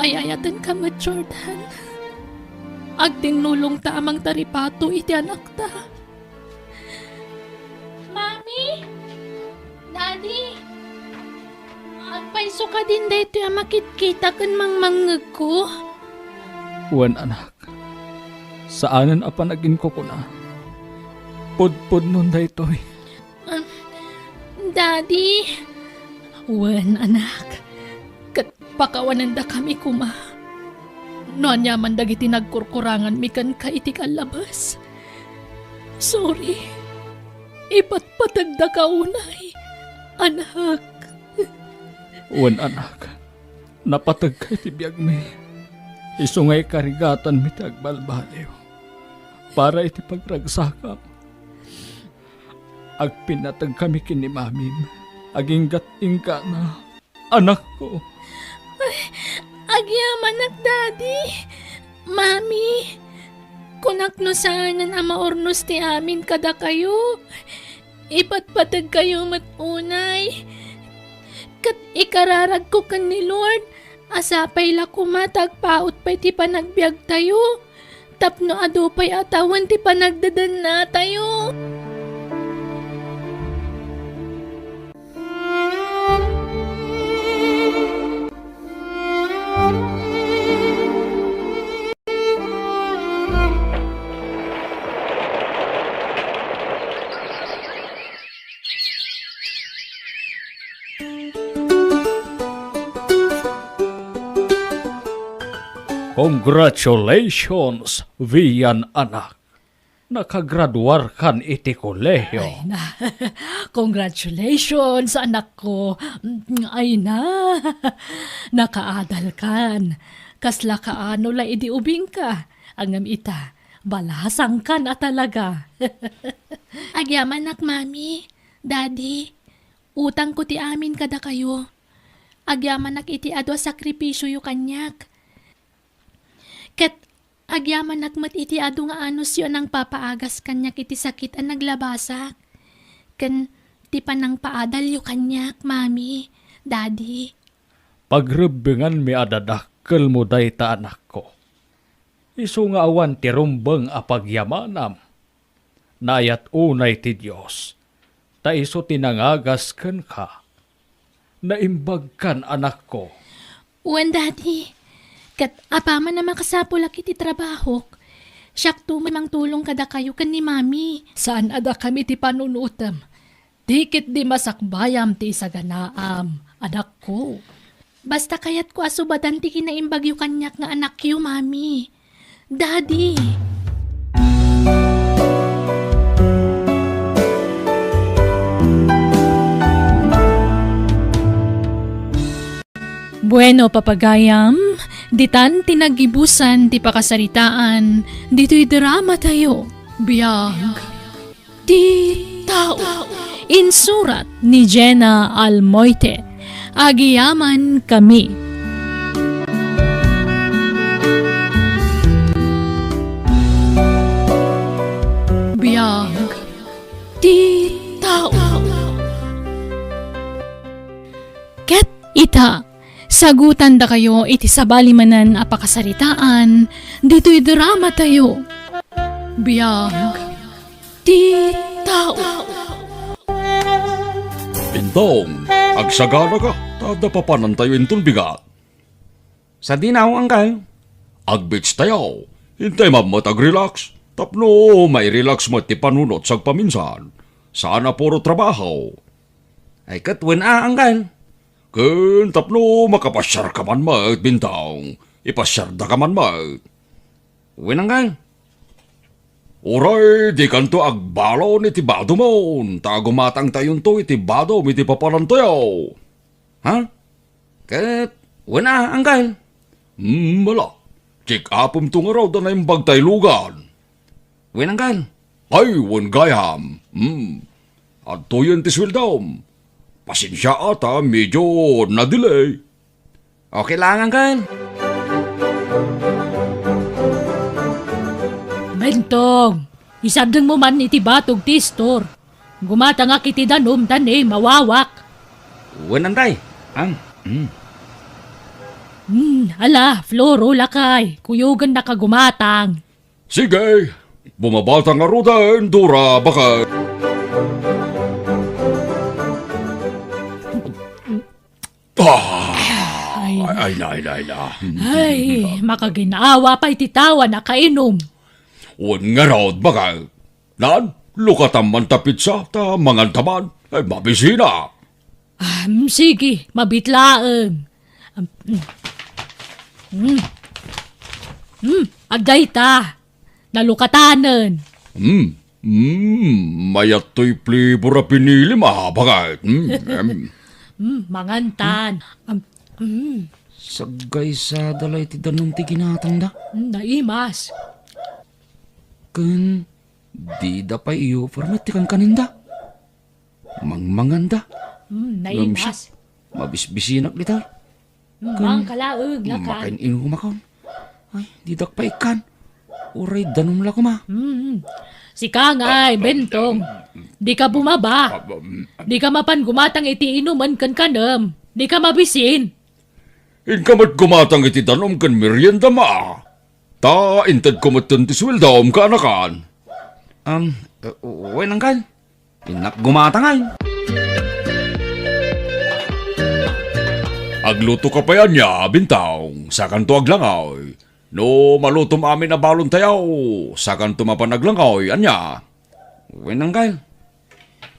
Ay-ayatenka met, Jordan. Agtinnulongta a mangtaripato iti anakta. Mami! Daddy! Agpayso kadin daytoy a makitkita ken mangmangngegko? Wen, anak. Saanen a panaginkukuna. Pudpudnon daytoy. Ah, Daddy! Wen, anak. Ket pakawanendakami koma. No ania man dagiti nagkurkuranganmi kenka iti kallabes. Sorry. Ipatpategdaka unay, anak. Wen, anak. Napategka iti biagmi. Isu nga ikarigatanmi ti agbalbaliw para iti pagragsakam. Agpinnategkami ken ni mamim. Aginggat-inggana, anakko. Ay, agyamanak, Daddy. Mami, kunak no saanen a maurnos ti amin kadakayo. Ipatpategkayo met unay. Ket ikararagko ken ni Lord a sapay la koma ta agpaut pay ti panagbiagtayo tapno adu pay a tawen ti panagdedennatayo. Congratulations, Vian, anak. Nakagraduarkan iti kolehiyo. Ay na. Congratulations, anakko. Ay na. Nakaadalkan. Kasla kaano la idi ubingka. Ngem ita, balasangkan a talaga. Agyamanak, Mami, Daddy. Utangko ti amin kadakayo. Agyamanak iti adu a sakripisioyo kaniak. Ket agyamanak met iti adu nga anusyo a nangpapaagas kaniak iti sakit a naglabasak, ken ti panangpaadalyo kaniak, Mami, Daddy. Pagrebbenganmi a dadakkelmo dayta, anakko. Isu nga awan ti rumbeng a pagyamanam. Naayat unay ti Dios, ta isu ti nangagas kenka. Naimbagkan, anakko. Wen, Daddy. Ket apaman a makasapulak iti trabahok, siakto met mangtulong kadakayo ken ni Mami. Saan a dakami ti panunotem. Ti ketdi masakbayam ti isaganaam, anakko. Basta kayatko a subadan ti kinaimbagyo kaniak nga anakyo, Mami. Daddy. Bueno, papagayam, ditan ti naggibusan ti pakasaritaan ditoy drama tayo. Biag ti tao. Insurat ni Jenna Almoite. Agyamankami. Biag ti tao. Ket ita, sagutandakayo iti sabali manen a pakasaritaan ditoy drama tayo. Biag ti tao. Indong, agsaganaka. Adda papanantayo inton bigat. Sadino, Anggal? Ag-beach tayo. Intay man met ag-relax. Tapno mai-relax met ti panunot sagpaminsan. Saan a puro trabaho. Ay, ket wen a, Anggal. Ken tapno makapasiarka man met, Bintong. Ipasiardaka man met. Wen, Anggal. Uray dikanto agbalon iti badomon, ta gumatangtayonto iti badom iti papanantayo. Ha? Ket wen a, Anggal. Hmm, ala. Check-upemto ngarud a naimbag tay lugan. Wen, Anggal. Ay, wen gayam. Hmm. Adtoyen ti sueldom. Pasensia a ta medyo na-delay. Okay lang, Anggal. Bentong, isardengmo man iti batog ti istor. Gumatangak iti danum ta ni mawawak. Wen, Antay. Ang, mm. Hmm, ala, Floro, lakay, kuyogennaka gumatang. Sige, bumabata ngaruden, Dora, baka. Ah, ay, ay, na, ay, na, ay, na. Ay, makaginawa pay ti tao a nakainom. Wen ngarud, baka. Nan, lukatam man ta pizza, ta manganta man. Ay, mabisina. Ah, mm, sige, mabit laeng. Am, mm. Mm. Mm, agdayta. Nalukatanen. Mm. Mm, mayat toy flavor a pinilim, ah, bakit? Mm, em. Mm, mangantan. Am, mm. Saggaysada la iti danum ti ginatangda. Mm, naimas. Ken dida pay iupar met ti kankaninda. Mangmanganda. Mm, ngem siak, naimas. Mabisbisinak dita. Mm, ken mangkalaeg, lakay. Makain-inumakon. Ay, didak pay ikkan. Uray danum la koma. Mm. Sika ngay, Bentong. Dika bumaba. Dika mapan gumatang iti inumen ken kanem. Dika mabisin. Inka met gumatang iti danum ken merienda, ma. Ta intedko metten ti sueldom, kaanakan. Am, eh, wen, Anggal. Innak gumatang ay. Agluto ka pay ania, Bintong, sakanto aglangoy. No malutom amin a balon tayo, sakanto mapan aglangoy, ania? Wen, Anggal.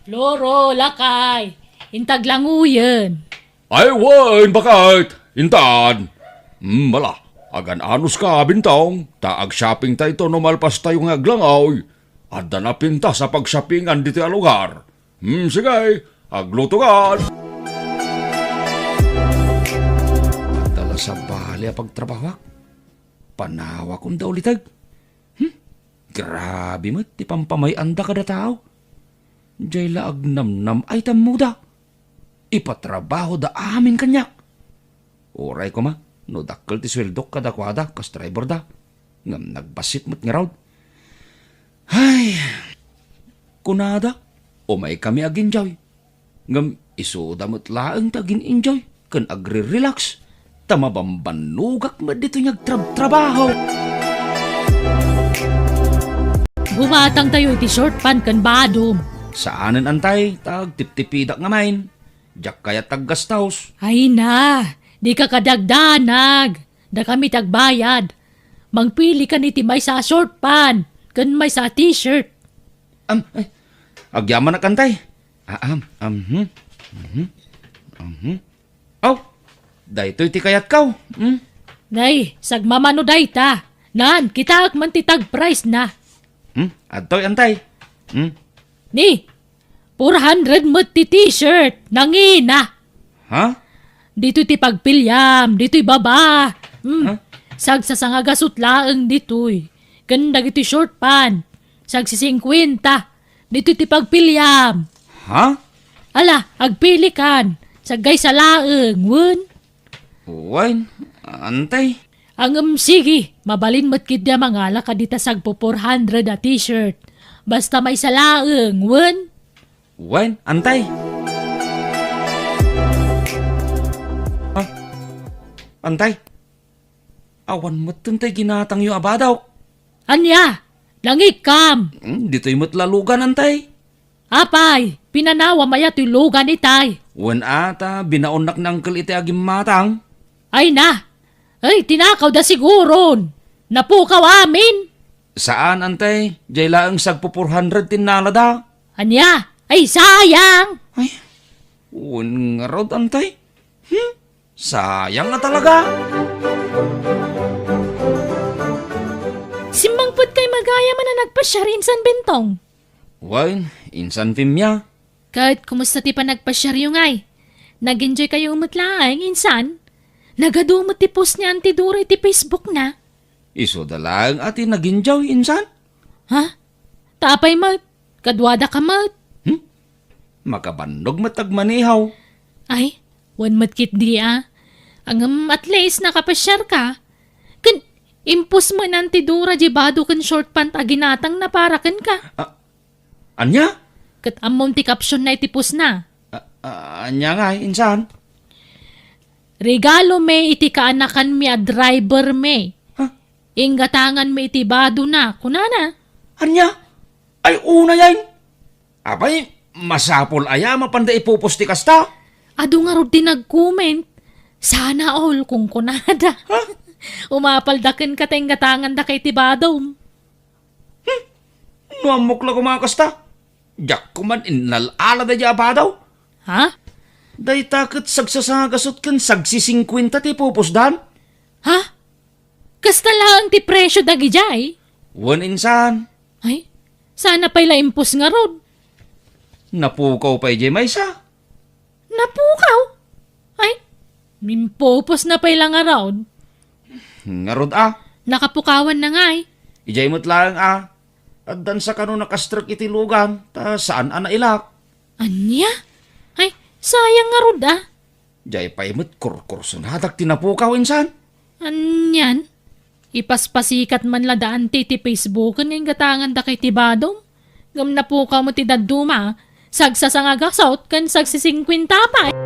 Floro, lakay, inta aglangoyen. Ay, wen, bakit? Intan. Hmm, ala, agan-anos ka, Bintong, ta ag-shopping tayo no malpas tayo nga aglangoy. Adda napintas a pag-shoppingan ditoy a lugar. Hmm, sige, agluto ka. Adda la sabali a pagtrabahoak. Panawakon da uliteg. Hmm? Grabe met ti pampamay-anda kada tao. Jay la agnamnam ay tammoda. Ipatrabahoda amin kaniak. Uray koma no dakkel ti sueldok kadakuada kas driverda. Ngem nagbassit met ngarud. Ay, kunada, umaykami agenjoy. Ngem isuda met laeng ti agin-enjoy ken agre-relax, ta mabambannogak met ditoy nga agtrabtrabaho. Gumatangtayo iti short pant ken badom. Saanen, Antay, ta agtiptipidak ngamin. Diak kayat aggastos. Ay na, dika kadagdanag. Dakami ti agbayad. Mangpilikan iti maysa a short pant ken maysa a t-shirt. Am, ay, agyamanak, Antay. Ah, am, am, hmm, mhm, mhm. Aw, daytoy ti kayatko. Hmm? Nay, sagmamano dayta. Nan, kitaek man ti tag price na. Hmm? Adtoy, Antay. Hmm? Ni, four hundred met ti t-shirt. Nangina. Ha? Ditoy ti pagpiliam, ditoy baba. Hmm. Ha? Sagsasangagasut laeng ditoy. Ken dagiti short pant. Sagsisingkuenta. Ditoy ti pagpiliam. Ha? Ala, agpilikan. Saggaysa laeng, wen? Wen, Antay. Ngem sige, mabalin met ketdi a mangala kadita sagpo four hundred a t-shirt. Basta maysa laeng, wen? Wen, Antay. Ah, Antay. Awan metten tay ginatangyo a badok. Ania? Nangikkam? Hmm, ditoy met la lugan, Antay. Apay, pinanawam aya toy lugan itay? Wen a, ta binaonnak ni Uncle iti agimmatang. Ay na! Ay, tinakawda siguron! Napukaw amin! Saan, Antay. Jay laeng sagpu four hundred ti innalada. Ania? Ay, sayang! Ay, wen ngarud, Antay. Hmm? Sayang nga talaga. Simmangpetkay magayam a nagpasiar insan, Bentong? Wen, insan, Pimia. Ket kumusta ti panagpasiaryo ngay? Nag-enjoykayo met laeng, insan? Nagadu met ti post ni Auntie Dora iti Facebook na. Isuda laeng a ti nag-enjoy, insan? Ha? Ta apay met? Kaduadaka met? Hmm? Makabannog met agmaneho. Ay, wen met ketdi a. Ngem at least nakapasiarka. Ken impost met ni Auntie Dora diay bado ken short pant a ginatangna para kenka. Ah, ania? Ket ammom ti caption na iti post na. Ah, ah, ania ngay, insan? Regalo mi iti kaanakanmi a driver mi. Ha? Inggatanganmi iti bado na, kunana. Ania? Ay, unay ay. Apay, masapul aya mapanda ipopost ti kasta? Adu ngarud ti nag-comment. Sana all, kunkunada. Ha? Umapalda kenka ta inggatangandaka iti badom. Hmm? No ammok la koma kasta, diak koman innal-ala daydiay a bado. Ha? Dayta ket sagsasangagasut ken sagsisingkuenta ti pupusdan. Ha? Kasta laeng ti presio dagidiay? Wen insan. Ay, sana pay la impos ngarud. Napukaw pay diay maysa. Napukaw? Ay, impupos na pay la ngarud. Ngarud a. Nakapukawan na ngay. Idiay met laeng a. Addan sa kano nakastrek iti lugan, ta saan a nailak. Ania? Ay, sayang ngarud a. Diay pay met kurkursonadak ti napukaw insan. Anian? Ipaspasikat man la da Auntie ti Facebook ken inggatangandaka iti badom. Ngem napukaw met ti dadduma, sagsasangagasut ken sagsisingkuenta pay.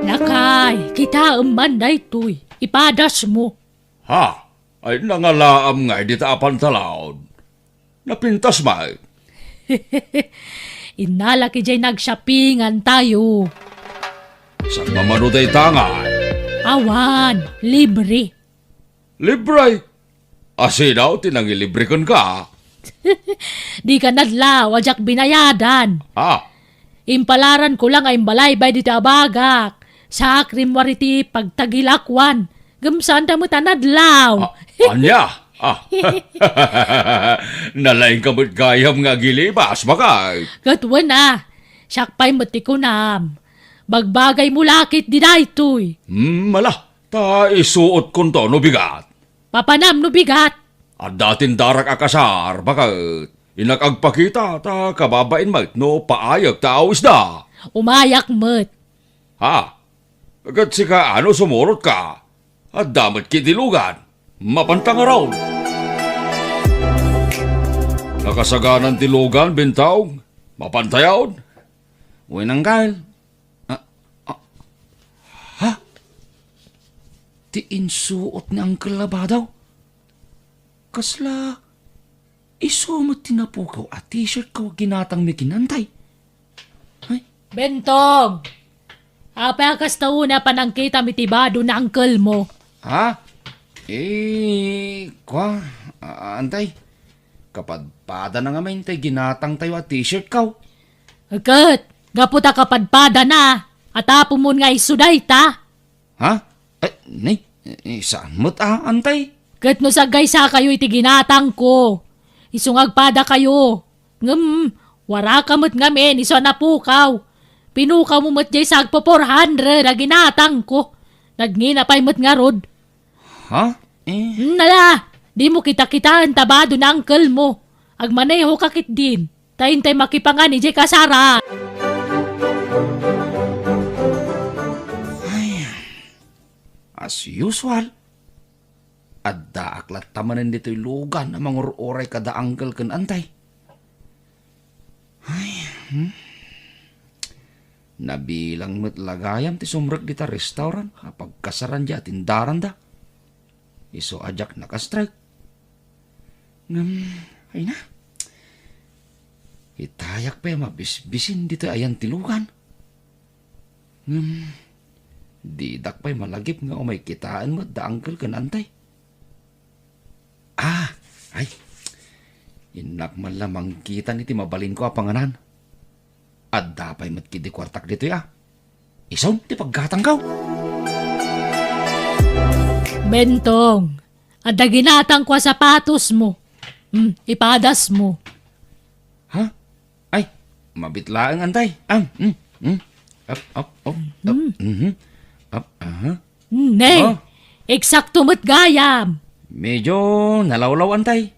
Lakay, kitaem man daytoy, ipadasmo. Ha? Ay, nangalaam ngay dita a pantalaon. Napintas met. Innalak idiay nag-shoppingan tayo. Sagmamano dayta ngay? Awan, libre. Libre? Asino ti nangilibre kenka? Dika nadlaw a diak binayadan. Ah. Impalaran ko lang a imbalaybay dita abagak. Sakrim wari ti pagtagilakuan. Ngem saanda met a nadlaw. Ah, ania? Ah. Nalaingka met gayam nga agilibas, baket. Ket wen a, siak pay met ti kunam. Bagbagaymo la ketdi daytoy. Hmm, ala, ta isuotkonto no bigat. Papanam no bigat. Adda tindarak a kasar, baket. Innak agpakita, ta kababain met no paayek ta awisda. Umayak met. Ha? Ket sika, ano sumurotka? Adda met ketdi lugan. Mapanta ngarud. Nakasaganan ti lugan, Bentong. Mapantayod. Wen, Uncle. Ah, ah. Ha? Ti insuot ni Uncle a bado? Kasla isu met ti napukaw a t-shirt ko a ginatangmi ken Antay? Ay. Bentong! Apay a kasta unay a panangkitam iti bado ni uncle mo? Ha? Eh, kua, a-, Antay. Kapadpadana ngamin tay ginatangtayo a t-shirt ko. Ket, gapu ta kapadpadana, atapomon nga isu dayta. Ha? Eh, ni, eh, saan met a, Antay? Ket no sagaysakayo iti ginatangko, isu nga agpadakayo. Ngem, waraka met ngamin isu a napukaw. Pinukawmo met jay sagpo four hundred a ginatangko. Nagngina pay met ngarud. Ha? Eh? Hmm, ala, dimo kitakitaen ta bado ni uncle mo. Agmaneho ka ketdin. Ta intay makipangan idiay kasara. Ay, as usual, addaak latta manen ditoy lugan a mangur-uray kada uncle ken Antay. Ay, hmm. Nabilang met la gayam ti sumrek dita restaurant a pagkasaran diay atindaranda. Isu a diak nakastrek. Ngem, ay na. Itayak pay a mabisbisin ditoy ayan ti lugan. Ngem, didak pay malagip nga umay kitaen met da uncle ken antay. Ah, ay. Innak man la mangkitan iti mabalinko a panganan. Adda pay met ketdi kuartak ditoy, a. Isun ti paggatangko. Bentong, adda ginatangko a sapatosmo. Hmm, ipadasmo. Ha? Ay, mabit laeng, antay. Am, mm, mm. Up, up, up, up. Mhm. Up, aha. Ne, Oh. eksakto met gayam. Medyo nalawlaw, antay.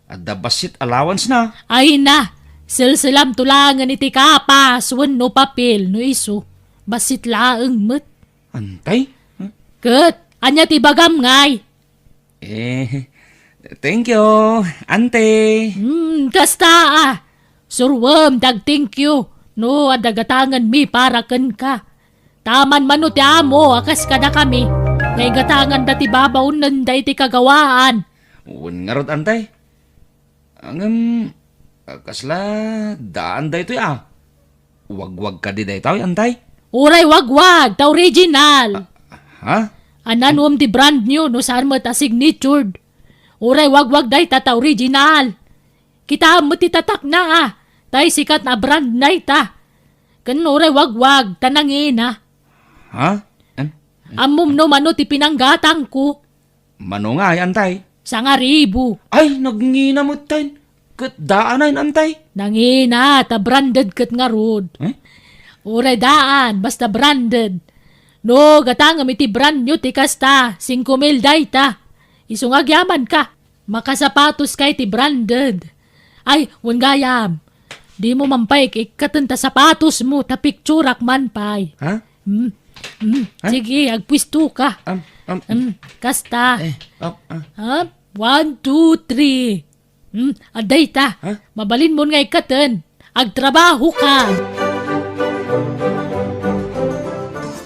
Adda bassit allowance na. Ay na, selselamto laengen iti kapas wenno papel no isu. Bassit laeng met. Antay? Huh? Ket, ania ti bagam ngay? Eh, thank you, ante. Hmm, kasta a. Suroem ti ag-thank you no adda gatangenmi para kenka. Taman mano ti amo a kas kadakami nga igatanganda ti babaonnenda iti kagawaan. Wen ngarud, ante. Ngem, kasla daan daytoy a. Wagwag kadi daytoy, antay? Uray wagwag, ta original. Ah, ha? Ania nuom ti brand new no saan met a signatured? Uray wagwag dayta ta original. Kitaem met ti tatakna a, tay sikat a brand dayta. Ken uray wagwag ta nangina. Ha? An-, Ammom no mano ti pinanggatangko? Mano ngay, antay? Sangaribu. Ay, nagngina metten. Ket daan ay, antay? Nangina, ta branded ket ngarud. Eh? Uray daan, basta branded. No, gatangem iti brand new ti kasta, singko mil dayta. Isu nga agyamanka. Makasapatoska iti branded. Ay, wen gayam. Dimo man pay ik-, ikkaten ta sapatosmo, ta picturak man pay. Ha? Hmm. Hmm. Ha? Sige, agpuestoka. Am, am. Hmm, kasta. Eh, up, ah. Up. One, two, three. Hmm, adda ita. Ha? Mabalinmon nga ikkaten. Agtrabahoka.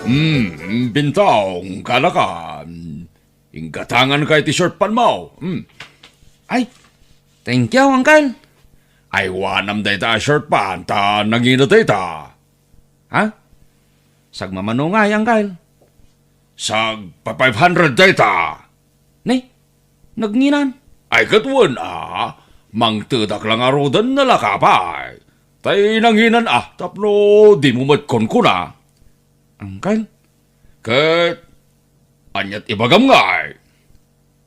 Hmm, Bintong, kanakan. Inggatanganka iti short pant mo. Hmm. Ay, thank you, uncle. Aywanam dayta a short pant ta nangina dayta. Ha? Sagmamano ngay, uncle? Sagpa-five hundred dayta. Ne? Nagngina? Ay, ket wen a, mangtedak la ngaruden a laka pay. Tay nanginan a, tapno dimo met kunkuna. Uncle? Ket, aniat ibagam ngay?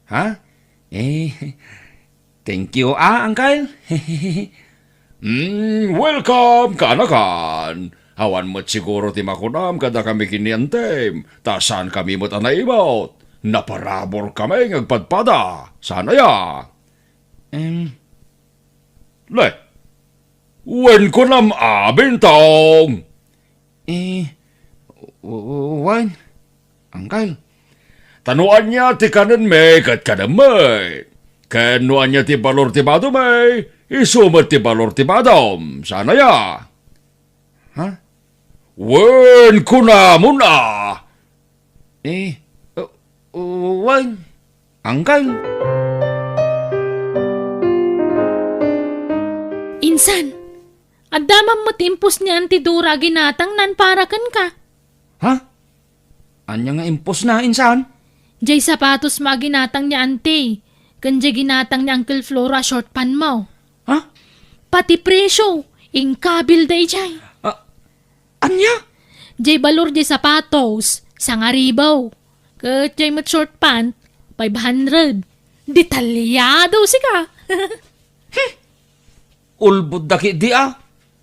Ha? Eh, thank you, ah, uncle. Mm, welcome, kanakan. Awan met siguro ti makunam kadakami ken ni antem, ta saankami met a naimut. Naparaburkami nga agpadpada. Saan aya? Em. Le, wen kunam a, Bintong. Eh, w-, w-, wen, uncle. Ta no ania ti kanenmi ket kanemmi. Ken no ania ti balor ti badomi, isu met ti balor ti badom. Saan aya? Ha? Wen kunamon a. Eh, uh, uh, wen, uncle. Insan, adda man met impos ni Auntie Dora a ginatangnan para kenka. Ha? Ania nga imposna, insan? Jay sapatos mo a ginatang ni Auntie, ken jay ginatang ni Uncle Floro a short pant mo. Ha? Pati presyo, inkabil da ijay. Ah, ania? Jay balor jay sapatos, sangaribu. Ket jay met short pant, five hundred. Detalyado sika. Ulbod da ketdi a.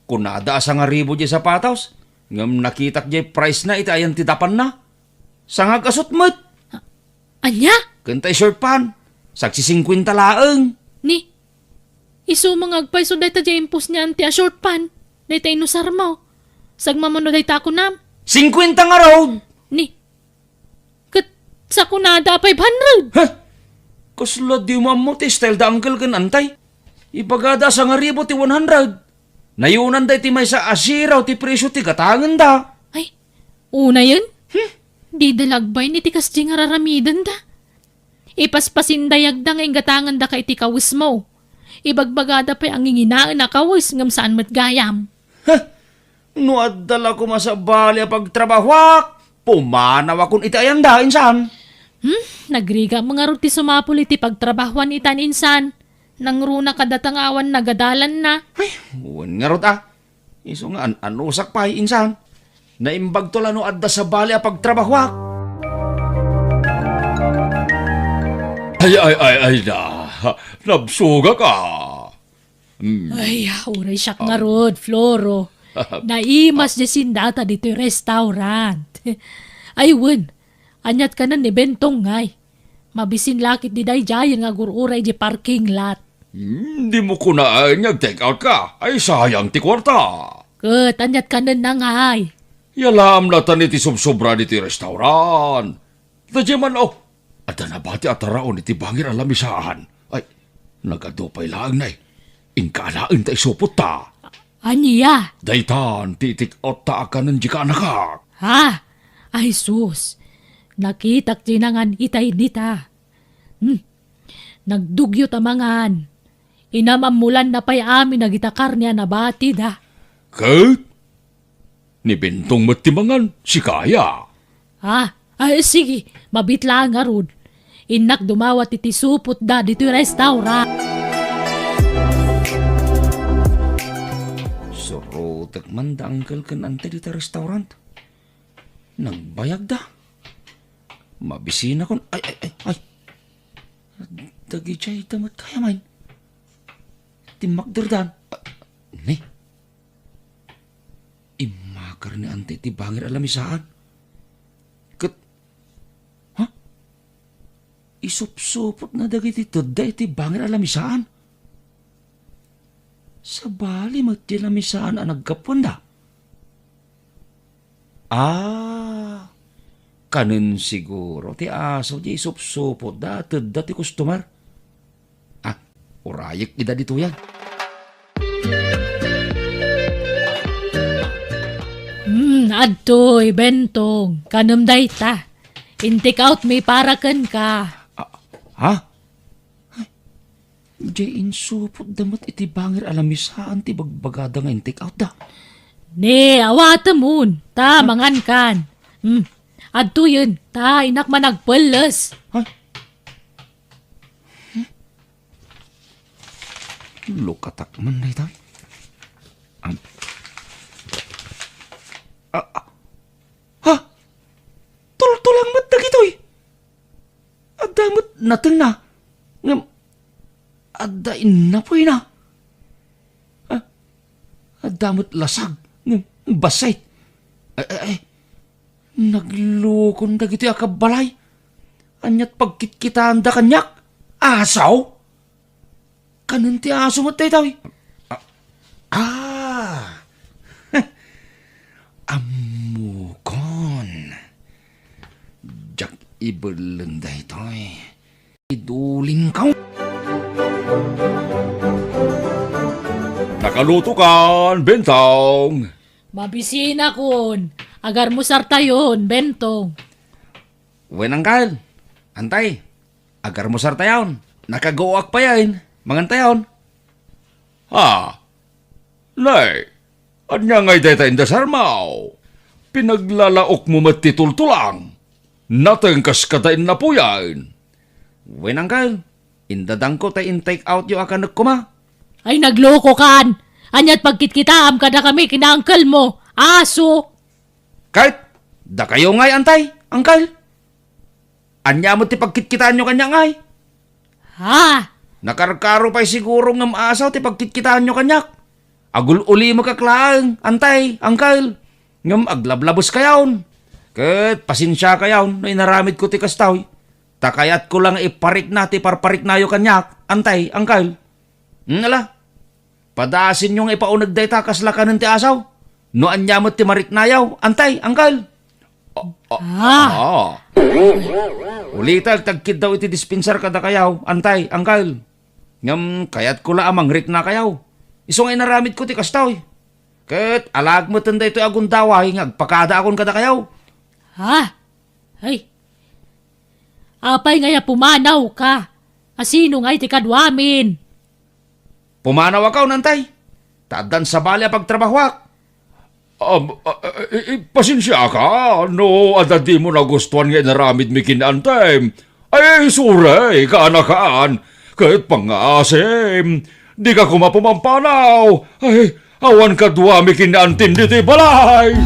Kunada a sangaribu jay sapatos, ngem nakitak jay price na iti ayan ti dapanna. Sangag-asut met. Ania? Ken tay short pant, sagsisingkuenta laeng. Ni, isu nga agpayso dayta jay impos ni Auntie a short pant, dayta inusar mo. Sagmamano dayta a kunam. Singkuenta ngarud! Ni, ket sakunada a five hundred. Heh? Kasla di mo ammo ti style da uncle ken antay. Ibagada a sangaribu ti one hundred. Nayunan da iti maysa a zero ti presyo ti gatangenda. Ay, unayen? Hmm? Dida la agbain iti kasdi nga raramidenda. Ipaspasindayagda nga inggatangandaka iti kawesmo. Ibagbagada pay a nginginaen a kawes ngem saan met gayam. Heh! No adda la koma sabali a pagtrabahoak, pumanawakon iti ayanda, insan. Hmm? Nagrigat mo ngarud ti sumapul iti pagtrabahoan itan, insan. Nangruna kadata nga awan nagadalanna. Ay, wen ngarud a. Isu nga an-anusak pay, insan. Naimbagto la no adda sabali a pagtrabahoak. Ay, ay, ay, ay na. Nabsugak a. Mm. Ay, uray siak ngarud, Floro. Naimas di sindata ditoy restaurant. Ay, wen, aniat kanen ni Bentong ngay? Mabisin lakit di daydiayen nga agur-uray di parking lot. Hmm, di mo kunaen nga ag-take out ka. Ay, sayang ti kuarta. Ket aniat kanen na ngay? Yalaam latan iti subsobra ditoy restaurant. Daydiay man, oh, adda nabati a taraon iti bangir a lamisaan. Ay, nagadu pay laeng nay. Inka alaen ta isupot ta. Ania? Daytan ti take out ta a kanen di kaanakak. Ha? Ay sus, nakitak ti nangan itay dita. Hmm. Nagdugyot a mangan. Inam-ammolanna pay amin dagita karne a nabati da. Ket? Ni Bentong met ti mangan, sika aya? Ah, ay, sige, mabit laeng ngarud. Innak dumawat iti supot da ditoy restaurant. Surotek man da uncle ken auntie dita restaurant. Nagbayag da. Mabisinakon, ay, ay, ay, ay. Dagidiay da met gayam. Timmakderdan. Ah, ni? Immakar ni auntie iti bangir a lamisaan. Ket, ha? Isupsupotna dagiti tedda iti bangir a lamisaan. Sabali met ti lamisaan a naggapuanda. Ah, kanen siguro ti aso ti isupsupotda a tedda ti customer. Ah, urayek ida ditoyan. Hmm, adtoy, Bentong. Kanem dayta. In-take out mi para kenka. Ah, ha? Ay, diay insupotda met iti bangir a lamisaan ti bagbagada nga in-take out da. Ne, awatemon, ta mangankan. Hmm, adtoyen, ta inak man agpelles. Ay. Lukatak man daytoy. Am-, ah, ah. Ha? Tultulang met dagitoy. Adda met natengna. Ngem adda innapuyna. Ah, adda met lasag. Ngem bassit. Ay, ay, ay. Naglukon dagitoy a kabbalay. Ania't pagkitkitaanda kaniak? Aso? Kanen ti aso met daytoy? Ah, ah. Ammokon. Diak ibelleng daytoy. Idulingko. Nakalutokan, Bentong. Mabisinakon. Agarmusartayon, Bentong. Wen, Angkal. Antay, agarmusartayon. Nakaguak payen. Mangantayon. Ha? Nay, ania ngay dayta indasarmo? Pinaglalaokmo met ti tultulang. Nateng kas kada innapuyan. Wen, Angkal, indadangko ta in-take outyo a kanek koma. Ay, naglokokan! Ania't pagkitkitaam kadakami ken ni uncle mo? Aso! Ket, dakayo ngay, Antay, Angkal? Ania met ti pagkitkitaanyo kaniak ngay? Ha? Nakarkaro pay siguro ngem asaw ti pagkitkitaanyo kaniak. Agul-ulimekak laeng, Antay, Angkal. Ngem aglablabeskayon. Ket pasensiakayon no inaramidko ti kastoy. Ta kayatko la nga iparikna ti parpariknayo kaniak, Antay, Angkal. Hmm, ala. Padasenyo nga ipauneg dayta kasla kanen ti asaw. No ania met ti mariknayo, Antay, Angkal. Ah, ah. Ah. Ulitek ti agkiddaw iti dispensar kadakayo, Antay, Angkal. Ngem kayatko la a mangriknakayo. Isu nga inaramidko ti kastoy. Ket alaek meten daytoy a gundaway nga agpakadaakon kadakayo. Ha? Ay. Apay ngay a pumanawka? A sino ngay ti kaduamin? Pumanawak, Antay. Ta addan sabali a pagtrabahoak. Am, a, a, i, i, pasensiaka no adda dimo nagustuan nga inaramidmi ken ni Antim. Ay, sorry, kaanakan. Ket pangngaasim, dika koma pumampanaw. Ay, awan kaduami ken ni Antim ditoy balay.